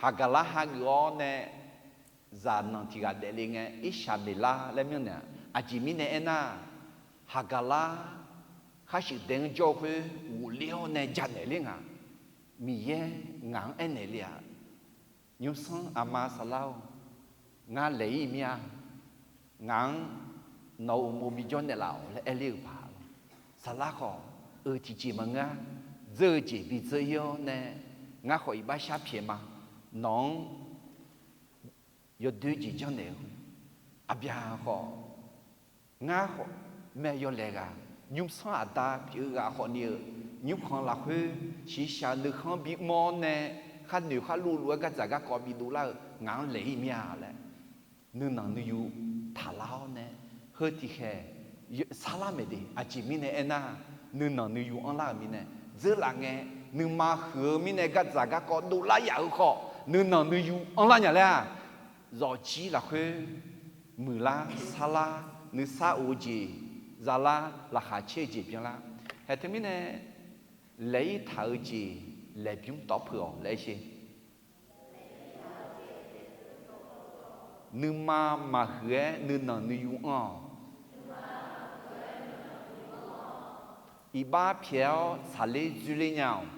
haqgaqlar hageuf-awr nae, zaqnanq tiq ghaq daefle ngae, Irshaqmeqlar laer myanrnaeq-a. Aqjeq mirnae aernar, haqgaqlar khar shuif dae-anr jawr-eu khoer ghofler-awr nae janaeq ler nga. Miqyaer ngaq-anr aernaeq le-aq, nymrsanr aqma saflar-or, ngar laeq-ir mir-a. Ngaq-anr nawq-euq uqmov bijawr naeqlaf-awq laer aer ler-euq paq-a. Saflar khawf, eu tiqjeq maqngeur-a. Dzeur-eu jeq bidzeur-ir-awr nae, ngar khawf iqbax shar pyaeq ma. Nawq-anr yawdoer jeq janrnaeq-eu, aqbyaqhaq khawf, ngar khawf, mae yawlaeq ghaq, nymrsanr aqda pyeuf-eu ghaq khawf ni-euq, nymrkhanq lafkhoer shiqshaq-eu nuikhanr bimr-awr nae, khar noeq khar luvluv-aer gardzaq garkawv bidov lar-eu ngaq-anr laeq-ir mir-a laer, nuinanq nuiyu taqlar-awr nae, heu tiqkhaeq sarlar maeq de. Aqjeq mirnae aernar, nuinanq nuiyu anrlar-euq mirnae, dzeurlaf ngae, nuima huiq-eu mirnae gardzaq garkawv dovlar yaf-eu khawf, nuinanq nuiyu anrlar nya laer-aq, zawqjir lafkhoer muiqlar sarlar, nuisar of-eu jeq zalar, laqkhaq caer-eu jeq byanlar. Haeq teumirnae, laeq-ir taq-eu jeq laeqbymr tawv peuq-awq laer sher. Nuima maqhuiq-aer nuinanq nuiyu anr-awq. Iqbax pyaeq-awr tsaqler dzoerler nya-awq.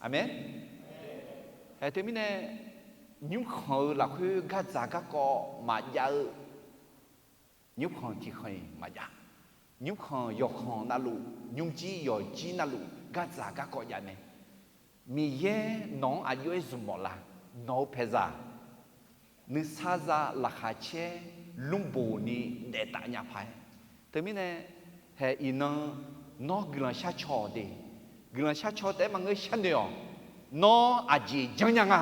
Aqmeq. Haeq teumirnae, nymrkhanq-eu lafkhoer gardzaq garkawv maqjav-eu nymrkhanq tiqkhanq-iq maqjav. Nymrkhanq yawqkhanq navluf, nymrjir yawqjir navluf gardzaq garkawv jav mae. Miqyaer nawq-anr aqjox-aer zmq mawf la? Nawq-eu paeqzaq, nuisar za laqkhaq caer lmrboq ni daef taf nya paq-aer. Teumirnae, haeq iqnan nawr guiqlanq shar caw-awq de. Guiqlanq shar caw taef-aer maqngeur sharnoeq-awq. Nawr aqjeq janrnya nga.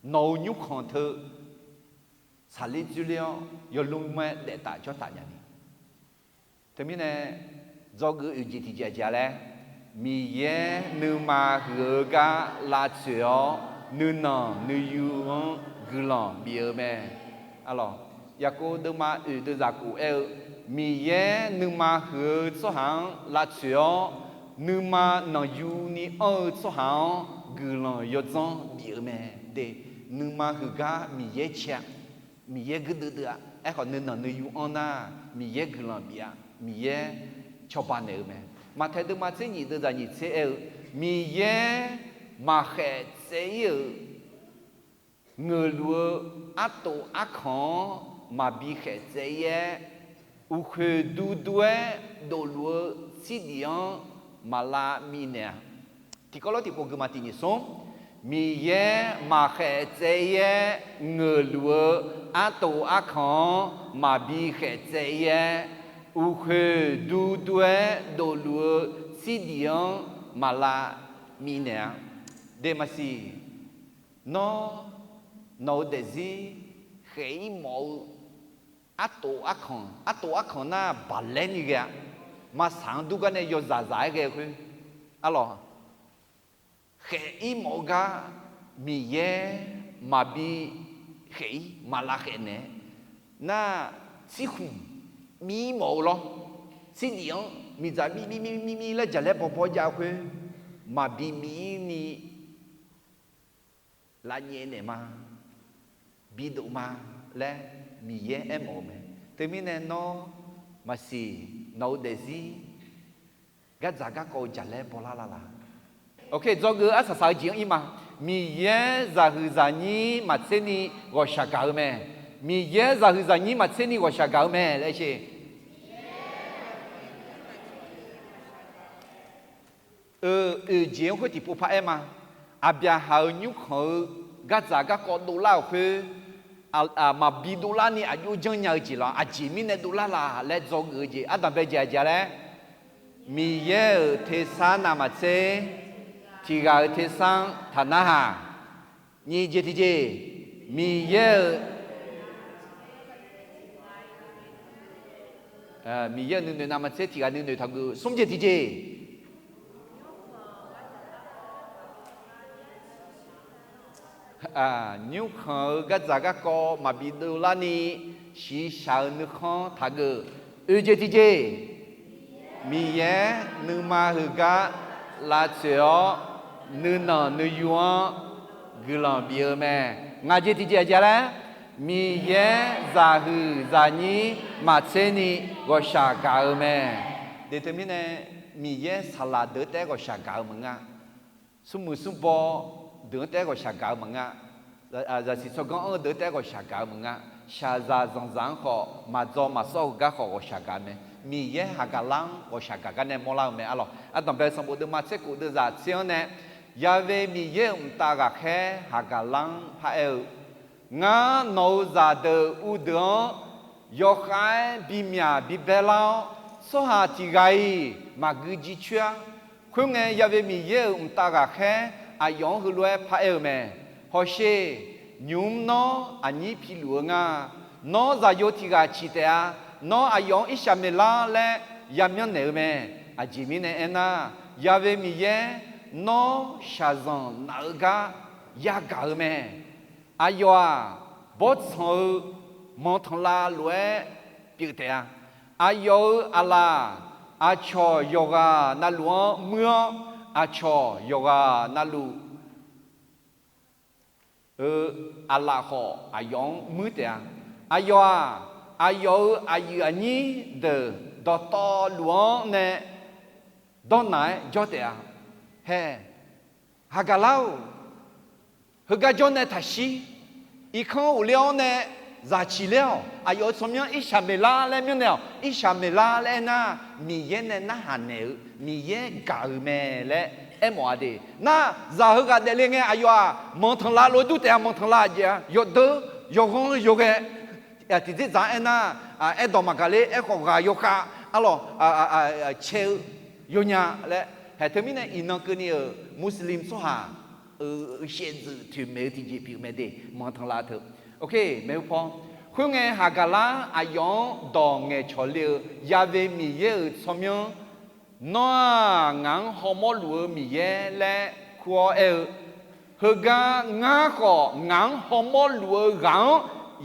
Nawq-euq nymrkhanq teu tsaqler dzoerler-awr yawlmr-aer daef taf jawr taf nya ni. Teumirnae, dzawgeuf oeq jeq tiqjeq aqjeq-a laer, Miqyaer nuima huiq-eu gar lavtsoeq-awr, nuinanq nuiyu-anr guiqlanq bif-eu mae. Arlawq, Yaqkov deuvma oeq deuvzaq khof aer-eu, Miqyaer nuima huiq-eu tsawrhaq-anr lavtsoeq-awr, nuima nanqyuni anr-eu tsawrhaq-anr guiqlanq yawdzanr bif-eu mae. De, nuima huiq gar Miqyaer cae-a. Miqyaer guirdeuv deuv-a. Aerkhawf, nuinanq nuiyu anr nar, Miqyaer guiqlanq bif-a. Miqyaer cawba naeq-eu mae. Maqtaeq deuvma tser nyiq deuvzaq nyiq tser aer-eu, Miqyaer maqkhaeq tsaev-ir-euq ngeuqluf-eu artof arkanq-anr maqbi khaeq tsaev-ir-aer, uqkhoeq duidui-aer dofluf-eu tsirdiq-anr maqlav minaeq-a. Tiqkawv lawr tiqpov geufma tiq nyiq smr. Miqyaer maqkhaeq tsaev-ir-aer ngeuqluf-eu artof arkanq-anr maqbi khaeq tsaev-ir-aer, uqkhoeq duidui-aer dofluf-eu tsirdiq-anr maqlav minaeq-a. Deqmaqsiq, nawr nawq-eu daefzir khaeq-ir mawf-eu artof arkanq, artof arkanq nar baqlaer ni ghae-a. Maqsaq-anr dur gar nae yawzaq zaq-aer ghae-eu khoer, arlawq, khaeq-ir mawf-eu gar Miqyaer maqbi khaeq-ir maqlav khaeq naeq-aer nar, tsirkhmq mir mawf-eu lawr, tsirdiq-anr miqdzaq mir mir mir mir mir laer jaqlaer bawbaw jav-eu khoer maqbi mir ni lavnyaev naeq ma, bidov ma laer Miqyaer aermawf-eu mae. Teumirnae nawr maqsiq, nawq-eu daefzir gardzaq garkawv-eu jaqlaer bawlar lala. Oke, dzawgeuf-eu arsaq saq-eu jeq-anr ir ma. Miqyaer zaqhuiq zaqnyir maqtser ni ghawqshaq gaq-eu mae. Miqyaer zaqhuiq zaqnyir maqtser ni ghawqshaq gaq-eu mae laer sher. Eu, oeq jeq-anr khoer tiqpov par-aer ma. Aqbyaqhaq-euq nymrkhanq-eu gardzaq garkawv dovlar-euq khoer, maqbi dovlar ni aqjox janrnya-eu jeq lawr, aqjeq mirnae dovlar laf laer dzawgeuf-eu jeq ardanq bae jeq aqjeq-a laer, Miqyaer-euq tersar navmaqtser, tiq ghaq-euq tersar-anr taqnarhaq. Nyiq jeq tiqjeq, Miqyaer-euq Miqyaer-euq nuinoeq navmaqtser tiq ghaq nuinoeq taqgeuf smr jeq tiqjeq. Nymrkhanq-eu gardzaq garkawv maqbi dovlarni, shiqshaq-eu nuikhanr taqgeuf oe jeq tiqjeq. Miqyaer nuima heugar lavtsoeq-awr, nuinanq nuiyu-anr guiqlanq bif-eu mae. Ngaq jeq tiqjeq aqjeq laer, Miqyaer zaqhuiq zaqnyir maqtserni ghawqshaq gaq-eu mae. Deq teumirnae, Miqyaer saqlaq deuq-anr taef-aer ghawqshaq gaq-eu maqngeur. Smrmuiq smrbaw deuq-anr taef-aer ghawqshaq gaq-eu maqngeur. Zaqsiq tsawrganr anr-eu deuq-anr taef-aer ghawqshaq gaq-eu maqngeur. Shaqzaq zanqzaq-anr khawf, maqdzaw maqsawr-eu gar khawf ghawqshaq gaq mae. Miqyaer haqgaqlar-anr ghawqshaq gaq gar nae mawrlar-eu mae arlawq. Ardanqbae sanqbof deuvma tser khof deuvzaq tser-anr nae, Ya've Miqyaer-euq mqtav ghaqkhaer haqgaqlar-anr paraer-eu, Ngar nawq-euq zaqdeuq uvdeuq-anr yawkhav-aer bimyaq bibae lar-awr, tsawrhaq tiq ghaq-iq maqgui jircoer-ar. Khoerngae, Ya've Miqyaer-euq mqtav ghaqkhaer aqyawf-anr heulof-aer paraer-eu mae. Hawsher, nymq-mr nawr aqnyir piluf-eu nga. Nawr zaqyo tiq ghaq ciq taef-a. Nawr aqyawf-anr Irsaqmeqlar laer yamyanr naeq-eu mae. Aqjeq mirnae aernar, Ya've Miqyaer nawr shaqzanq naf-eu gar yagaq-eu mae. Aqyawf-aq, bawrtsanq-eu manqtanqlav lof-aer pyeuf taef-a. Aqyawf-euq aqlaf aqcawq yawqghaq navluf-anr muir-awr, aqcawq yawqghaq navluf-eu aqlaf khawf aqyawf-anr muir taef-a. Aqyawf-aq, aqyawf-euq aqyuif aqnyir deuq dawqtawvluf-anr nae dawrnaq-aer jawr taef-a. Hae, haqgaqlar-or, heugar jawr nae taqshir. Irkanr ghofler-awr nae zaq ciq ler-awq. Aqyawf-euq tsawrmyanr Irsaqmeqlar laer myanrnaeq-awq. Irsaqmeqlar laer aernar, Miqyaer nae narhaq naeq-eu, Miqyaer gaq-euq mae laer aermawf-a de. Nar, zaq heughaq daefle ngae aqyawf-aq, manqtanqlav lof-aer dur taef-a. Manqtanqlav jeq-a, yawdeur, yawghanr yawghae, tiqdzerdzaq-anr aernar, aerdawq maqgaq ler, aerkhawf ghaq yawkhav, arlawq, cae-eu yawnya laer. Haeq teumirnae iqnan keuvni-euq Muslim tsawrhaq-euq shaevdzeuf toeqmaeq-eu tiqjeq pyeuf mae de, manqtanqlav teu. Oke, maeqhu paw. Khoerngae, haqgaqlar aqyawf-anr dawq ngaeqcawq le-eu Ya've Miqyaer-euq tsawrmyanr, Nawr-aq, ngaq-anr hawmawr luf-eu Miqyaer laer kur-awr aer-eu, Heugar ngar khawf ngaq-anr hawmawr luf-eu ghaq-anr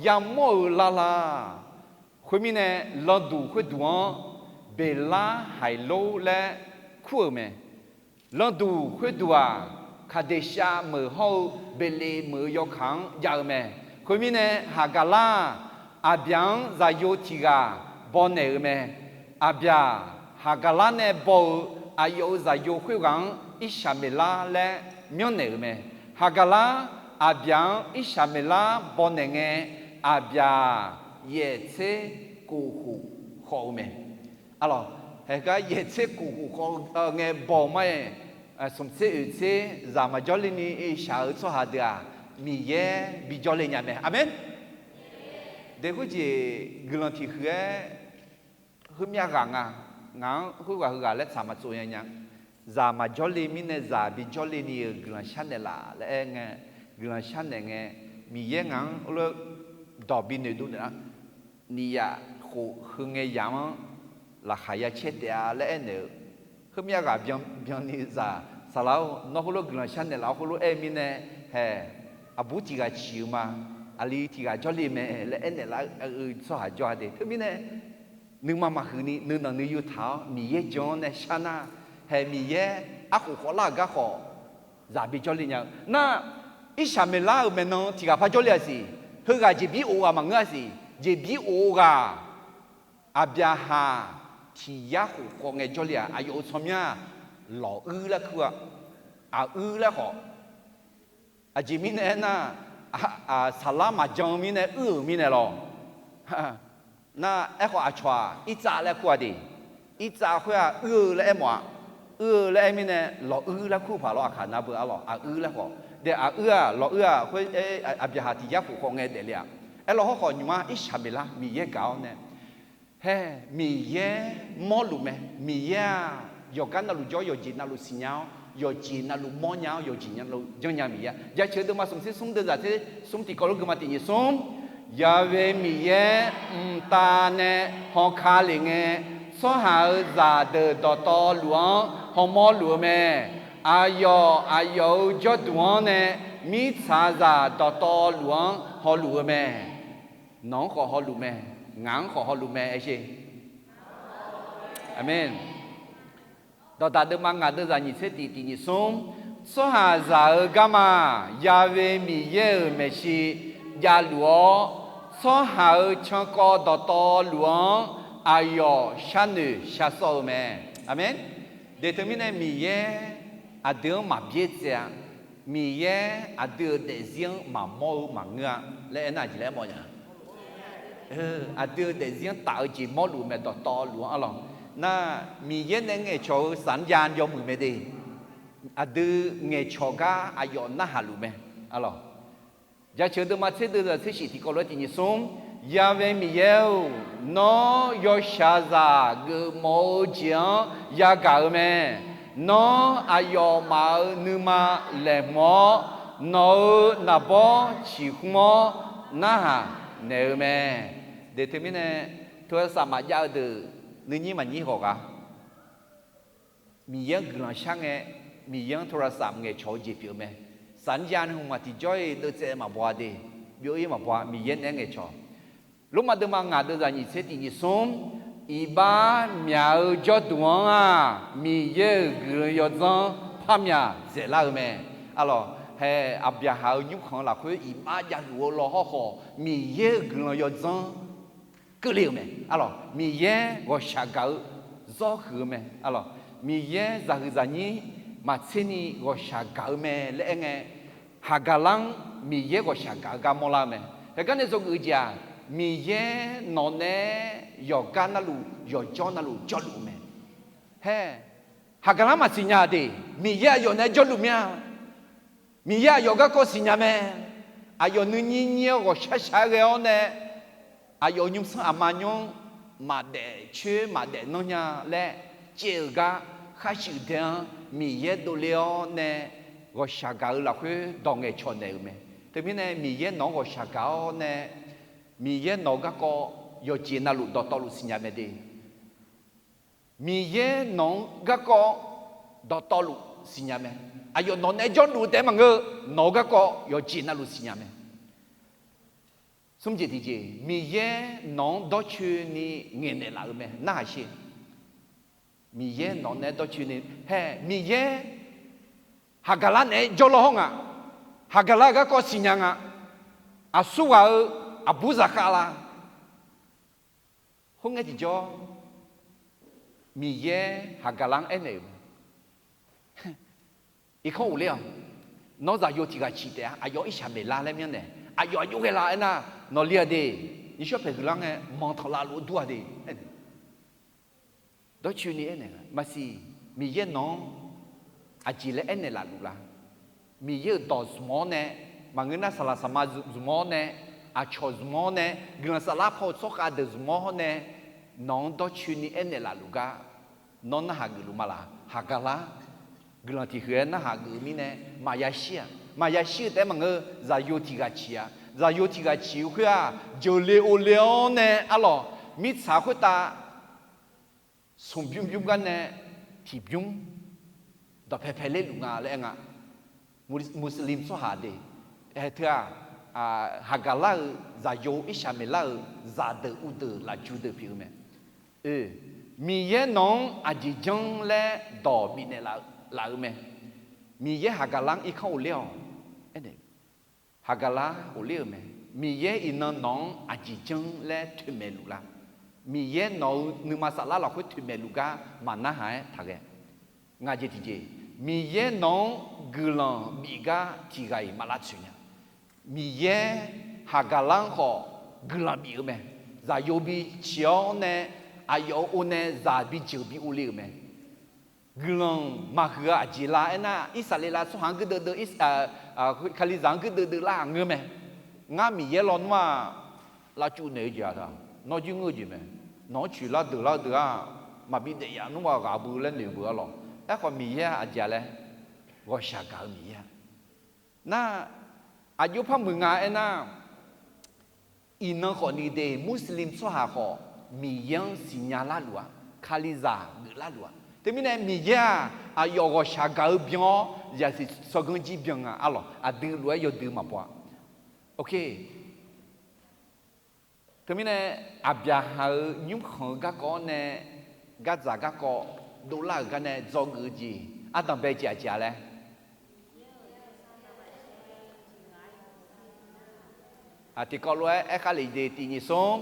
yamawr-eu lar la. Khoermirnae, landuq khoerduq-anr Beqlar haiq lor laer kur-euq mae. Landuq khoerduq-aq, Kaqdeqshav meuq hawr-eu Beqleq meuq-eu yawkaq-anr jav-eu mae. Khoermirnae, haqgaqlar-aq, Aqbyaq-anr zaqyo tiq ghaq bawnaeq-euq mae. Aqbyaq, haqgaqlar nae baw-eu aqyawf-euq zaqyo khoerghaq-anr Irsaqmeqlar laer myanrnaeq-euq mae. Haqgaqlar, Aqbyaq-anr Irsaqmeqlar bawnaeq ngae, Aqbyaq yaeq tser kof khof khawf-eu mae. Arlawq, haeq gar yaeq tser kof khof khawf-eu ngae baw-eu ma-aer, smq tser oeq tser zaq maqjawr le ni shaq-eu tsawrhaq deuq-aq, Miqyaer bijawr le nya mae. Aqmeq. Daeq khoerjeq guiqlanq tiq huiq-aer heumyav ghaq nga. Ngaq-anr khoerghaq heughaq laer tsaq maqtsov nya nya. Zaq maqjawr le mirnae zaq bijawr le ni-euq guiqlanq sharnaeq laf laer aer ngae, guiqlanq sharnaeq ngae, Miqyaer ngaq-anr heulof dawq binoeq dov naeq-a. Nyiq yaf khof heu ngae yaf-anr laqkhaq ya caer taef-a laer aernaeq-eu, heumyav ghaq byan byan ni zaq saqlaq-or, nawr heulof guiqlanq sharnaeq laf-awr heulof aer-eu mirnae, haeq, aqbur tiq ghaq ciq-eu ma, aqli tiq ghaq jawrle mae laer aernaeq lar-eu tsawrhaq jawr-a de. Teumirnae, nuima maqhuiq ni nuinanq nuiyu taq-awr Miqyaer jan-anr nae shar nar, haeq Miqyaer arkhof khawvlar-euq gar khawf, zaq bijawr le nya-eu nar, Irsaqmeqlar-euq maeqnan tiq ghaq par jawr le-a siq. Heughaq jeqbir of ghaq maqngeur-a siq. Jeqbir of ghaq, Aqbyaqhaq tiq yar khof khawf ngae jawr le-aq, aqyawf-euq tsawrmyanr-aq, lawquir laer kur-a. Aquir laer khawf. Aqjeq mirnae aernar, saqlar maqjan-eu mirnae uir-euq mirnae lawq. Nar, aerkhawf aqcawq-aq Irtsav laer kur-a de. Irtsav khoer-aq uir-eu laer aermawf-a. Uir-eu laer aer mirnae lawquir laer kur paq lawr, aqkaq navbeu arlawq, aquir laer khawf. Daef aquir-aq lawquir-aq khoer, Aqbyaqhaq tiq yar khof khawf ngae daefle-aq. Aerlawq hawrkhawf nymq-mr Irsaqmeqlar Miqyaer gaq-awr nae Hae, Miqyaer mawrluf mae. Miqyaer-aq, yawqgar navluf jawr, yawqjeq navluf siqnya-awr, yawqjeq navluf mawrnya-awr, yawqjeq navluf janrnya Miqyaer-a. Jaceuq deuvma smq tser smr deuvzaq tser smr tiqkawv lof geufma tiq nyiq smr. Ya'we Miqyaer mqtav nae hawka lef ngae, tsawrhaq-euq zaqdeuq dawqtawvluf-anr hawmawr luf-eu mae. Aqyawf aqyawf-euq jawrduq-anr nae mirtsaqzaq dawqtawvluf-anr hawluf-eu mae. Nawq-anr khawf hawluf mae. Ngaq-anr khawf hawluf mae. Aer sher. Aqmeq. Dawqdaq deuvma ngaq deuvzaq nyiq tser tiq tiq nyiq smr. Tsawrhaqzaq-euq garma, Ya'we Miqyaer-euq maeqshi javluf-awr, tsawrhaq-euq cankawv dawqtawvluf-anr aqyawf sharnoeq shar sawr-eu mae. Aqmeq. Deq teumirnae Miqyaer aqdui-anr maqbyaer tsaev-a. Miqyaer aqdui-euq daefzir-anr maqmawr-eu maqngeur-a laer aernar, aqjeq laer aermawf nya. Aqdui-euq daefzir-anr taf-eu jeq mawrluf mae, dawqtawvluf-anr arlawq. Nar, Miqyaer nae ngaeqcawq-eu saqnr jav yawmuiq mae de. Aqdui ngaeqcawq gar aqyawf narhaq luf mae arlawq. Jaceuq deuvma tser deuvzaq tser shif tiqkawv lof-aer tiq nyiq smr. Ya'we Miqyaer-or, nawr yawshaqzaq geufmawf-eu jeq-anr yagaq-eu mae. Nawr aqyawfmaf-euq nuima laeqhmq-awr, nawq-euq naqbawr ciqhmr-awr narhaq naeq-eu mae. Deq teumirnae, โทรศัพท์ maqjav-eu deuq nuinyir maqnyir hawq ghaq Miqyaer-anr guiqlanq shar ngae, Miqyaer-anr โทรศัพท์ ngaeqcawq-eu jeq pyeuf-eu mae. Saqnr jav nae hmq maq tiqjawr-iq deuvtsaev maqbaw-a de. Byov-ir maqbaw-a, Miqyaer naeq-aer ngaeqcawq. Lormav deuvma ngaq deuvzaq nyiq tser tiq nyiq smr. Iqbax myaq-eu jawrduq-anr-aq, Miqyaer-euq guiqlanq yawdzanr par myaq dzaeqlar-eu mae. Arlawq, hae, Aqbyaqhaq-euq nymrkhanq lafkhoer iqbax javluf-eu law hawrkhawf, Miqyaer-euq guiqlanq yawdzanr keuvle-euq mae. Arlawq, Miqyaer ghawqshaq gaq-eu zawr huiq-eu mae. Arlawq, Miqyaer zaqhuiq zaqnyir maqtser ni ghawqshaq gaq-eu mae laer aer ngae, Haqgaqlar-anr Miqyaer ghawqshaq gaq-eu gar mawrlar-eu mae. Haegar nae dzawgeuf-eu jeq-aq, Miqyaer nawq nae yawqgar navluf yawqjawr navluf jawrluf-eu mae. Hae, Haqgaqlar maqsiqnya de. Miqyaer aqyawf nae jawrluf mir-a. Miqyaer aqyawf garkawv siqnya mae. Aqyawf nuinyir nyir-awr ghawqshaq shaq-aer ghae-awr nae, aqyawf-euq nymrsanr aqma nymr maqdaef coer maqdaef nanr nya laer caev-euq gar, khar shuif dae-anr Miqyaer dovle-awr nae ghawqshaq gaq-eu lafkhoer dawq ngaeqcawq naeq-euq mae. Teumirnae Miqyaer nawq-anr ghawqshaq gaq-awr nae, Miqyaer nawq-eu garkawv yawqjeq navluf dawqtawvluf siqnya mae de. Miqyaer nawq-anr garkawv dawqtawvluf siqnya mae. Aqyawf nawq nae jawrluf-eu taef-aer maqngeur, nawq-eu garkawv yawqjeq navluf siqnya mae. Smr jeq tiqjeq, Miqyaer nawq-anr dawrcoeni ngaeqnaeq laf-eu mae, narhaq sher. Miqyaer nawq nae dawrcoeni, hae, Miqyaer Haqgaqlar naeq-aer jawrlawr hawr nga. Haqgaqlar-eu garkawv siqnya nga. Aqsurghaq-eu aqbur zaqkhav la. Khoerngae tiqjawr, Miqyaer Haqgaqlar-anr aernaeq-euq mae, Irkanr ghofler-awq. Nawr zaqyo tiq ghaq ciq taef-a. Aqyawf Irsaqmeqlar laer myanrnaeq. Aqyawf aqjox ghae la aernar, nawq le-a de. Nymrshawr paeq huiqlar ngae manqtanqlav lof-aer dur-a de. Dawrcoeni aernaeq-a, maqsiq, Miqyaer nawq-anr aqjeq laer aernaeq laf luf la? Miqyaer-euq dawq zmq-awr nae, maqngeur nar saqlaq saqma zmq-awr nae, aqcawq zmq-awr nae, guiqlanq saflar paw-eu tsawrkhav deuq zmq-awr nae, nawq-anr dawrcoeni aernaeq laf luf gar, nawr narhaq geuf luf ma laq? Haqgaqlar guiqlanq tiq huiq-aer narhaq geuf-eu mirnae, maqya shir-aq. Maqya shir-eu taef-aer maqngeur, zaqyo tiq ghaq ciq-a. Zaqyo tiq ghaq ciq-eu khoer-aq, jeuqle ovle-awr nae arlawq, mirtsaq khoertav smq bymr bymr gar nae tiq bymr dawqpae pae ler luf nga laer aer nga. Muslim tsawrhaq de, ae teu-aq, Haqgaqlar-euq zaqyo Irsaqmeqlar-euq zaqdeuq uvdeuq lafju deuq pyeuf-eu mae. Oe, Miqyaer nawq-anr aqjeq janr laer dawq bifnaeq laf-eu mae. Miqyaer Haqgaqlar-anr irkanr ghofler-awq. Aernaeq, Haqgaqlar ghofler-euq mae. Miqyaer iqnan nawq-anr aqjeq janr laer toeqmaeq luf la? Miqyaer nawq-eu nuima saflar lafkhoer toeqmaeq luf gar maqnarhaq-aer taqghae. Ngaq jeq tiqjeq, Miqyaer nawq-anr guiqlanq bif gar tiq ghaq-iq maqlavtsoeq nya. Miqyaer Haqgaqlar-anr khawf guiqlanq bif-eu mae. Zaqyo biciq-awr nae, aqyawf-euq or nae zaq bijeuq bi ovle-euq mae. Guiqlanq maqhuiq-eu aqjeq la aernar, Irsaqleqlav tsawrhaq-anr guirdeuv deuv, Kalizaq-anr guirdeuv deuv lar-aq ngeur mae. Ngar Miqyaer lawnmr-aq, lavcuf naeq-eu jeq-aq taq, nawr jir ngeur-eu jeq mae. Nawq-anr coeqlar deuqlar-eu deuq-aq, maqbi daef yaf nmr-aq ghaq beu laer noeq beu-a lawq. Aerkhawf Miqyaer-aq aqjeq laer, ghawqshaq gaq-eu Miqyaer-a. Nar, aqjox par muiq nga aernar, Iqnan khawfni de, Muslim tsawrhaq khawf Miqyaer-anr siqnya larluf-a, Kalizaq geuflarluf-a. Teumirnae Miqyaer-aq aqyawf ghawqshaq gaq-eu byan-awr zaqsiq tsawrganr jir byan nga. Arlawq, aqdui lof-aer yawdui maqbaw-a. Teumirnae Aqbyaqhaq-euq nymrkhanq-eu garkawv-awr nae gardzaq garkawv dovlar-euq gar nae dzawgeuf-eu jeq ardanqbae jeq aqjeq-a laer, tiqkawv lof-aer aerkhar lef jeq tiq nyiq smr.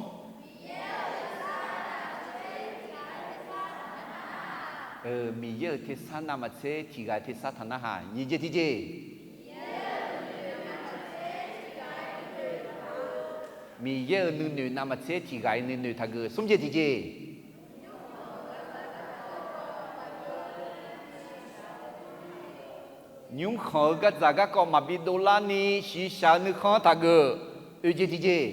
Miqyaer-euq tersar navmaqtser tiq ghaq-eu tersar taq narhaq nyiq jeq tiqjeq. Miqyaer-euq nuinoeq navmaqtser tiq ghaq-i nuinoeq taqgeuf smr jeq tiqjeq. Nymrkhanq-eu gardzaq garkawv maqbi dovlarni shiqshaq-eu nuikhanr taqgeuf oeq jeq tiqjeq.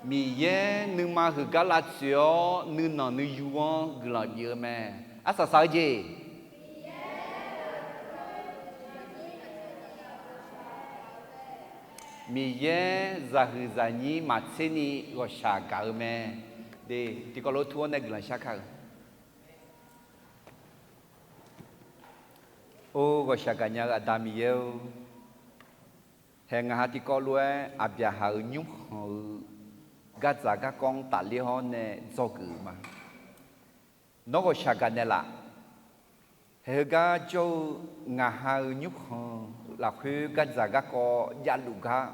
Miqyaer nuima huiqgar lavtsoeq-awr nuinanq nuiyu-anr guiqlanq bif-eu mae. Arsaq saq-eu jeq. Miqyaer zaqhuiq zaqnyir maqtserni ghawqshaq gaq-eu mae. Tiqkawv lof-aer tur-awr nae guiqlanq shar kar-euq. Or, ghawqshaq gaqnya-eu Aqda Miqyaer-or, hae ngaq ha tiqkawv lof-aer Aqbyaqhaq-euq nymrkhanq-eu gardzaq garkawv-anr tafler-awr nae dzawgeuf-euq ma. Nawr ghawqshaq gaqnaeq laf. Hae heugar jawr-eu ngaq ha-euq nymrkhanq lafkhoer gardzaq garkawv javluf gar,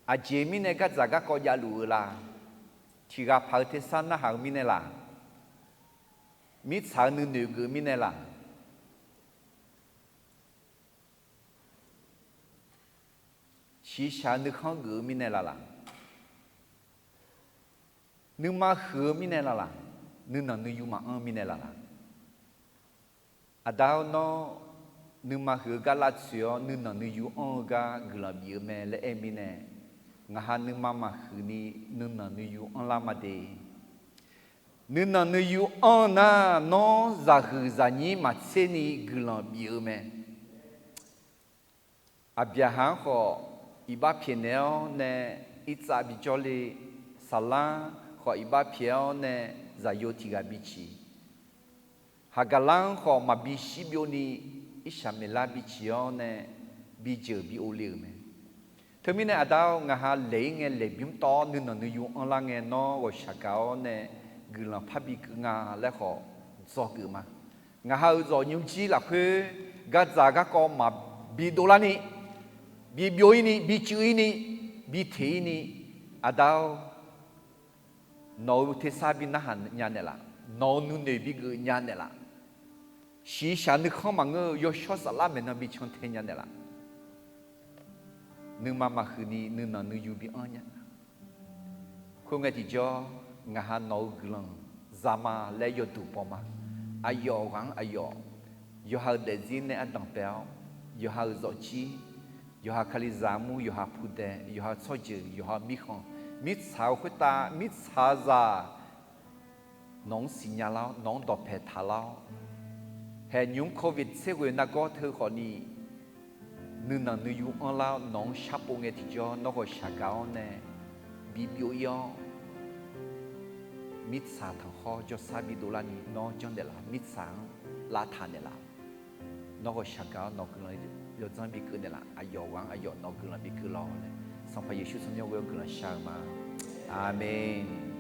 aqjeq mirnae gardzaq garkawv javluf-eu la? Tiq ghaq paq-eu tersar narhaq-eu mirnae laq? Mirtsaq-eu nuinoeq geuf-eu mirnae laq? Shiqshaq-eu nuikhanr geuf-eu mirnae laq laq? Nuima huiq-eu mirnae laq laq? Nuinanq nuiyu maqanr-eu mirnae laq laq? Aqda-or, nawr nuima huiq-eu gar lavtsoeq-awr nuinanq nuiyu anr-eu gar guiqlanq bif-eu mae laer aer-eu mirnae, ngaq ha nuima maqhuiq ni nuinanq nuiyu anrlar ma de. Nuinanq nuiyu anr-eu nar, nawr zaqhuiq zaqnyir maqtserni guiqlanq bif-eu mae. Aqbyaqhaq-anr khawf iqbax pyaeqnaeq-awr nae irtsav bijawr le. Saflar khawf iqbax pyaeq-awr nae zaqyo tiq ghaq biciq. Haqgaqlar-anr khawf maqbi shirbyovni, Irsaqmeqlar biciq-awr nae bijeuq bi ov le-euq mae. Teumirnae Aqda-or, ngaq ha laeq-ir ngae laeqbymr tawv-awr nuinanq nuiyu anrlar ngae nawr ghawqshaq gaq-awr nae guiqlanq parbi keuv nga laer khawf dzawgeuf ma. Ngaq ha-euq zawq nymrjir lafkhoer gardzaq garkawv maqbi dovlarni, bi byov-ir ni, bi cuiv-ir ni, bi teq-ir ni, Aqda-or, nawq-euq tersar bi narhaq nya naeqlaf, nawq-euq nuinoeq bi geuf nya naeqlaf, shiqshaq nuikhanr maqngeur-eu yawshawr saflar maeqnan bi cantae nya naeqlaf, nuima maqhuiq ni nuinanq nuiyu bi anr nya. Khoerngae tiqjawr, ngaq ha nawq-euq guiqlanq zama laer yawduq baw ma. Aqyawf ghaq-anr aqyawf, yawqha-euq daefzir nae ardanq bae-awr, yawqha-euq zawfjir, yawqha Kalizaq armur, yawqha pudae, yawqha-eu tsawrjeuq, yawqha-eu mirkhanq, mirtsaq-eu khoertav mirtsaqzaq nawq-anr siqnya lar-awr, nawq-anr dawqpae taq lar-awr, haeq nymq-mr covid tser ghoeq nargawr teu khawfni, nuinanq nuiyu anrlar-awr nawq-anr sharpov ngae tiqjawr nawr ghawqshaq gaq-awr nae bi byov-ir-awr, mirtsaq tanqkhawr jawrsar bi dovlarni nawr janrnaeq laf, mirtsaq-anr lavtaq naeqlaf. Nawr ghawqshaq gaq-awr nawq guiqlanq yawdzanr bi keuv naeqlaf, aqyawf ghaq-anr aqyawf nawq guiqlanq bi keuv lawq laer, Sanqpaq Yeqsur tsawrmyanr ghoer-awr guiqlanq shar-eu ma. Aqmeq.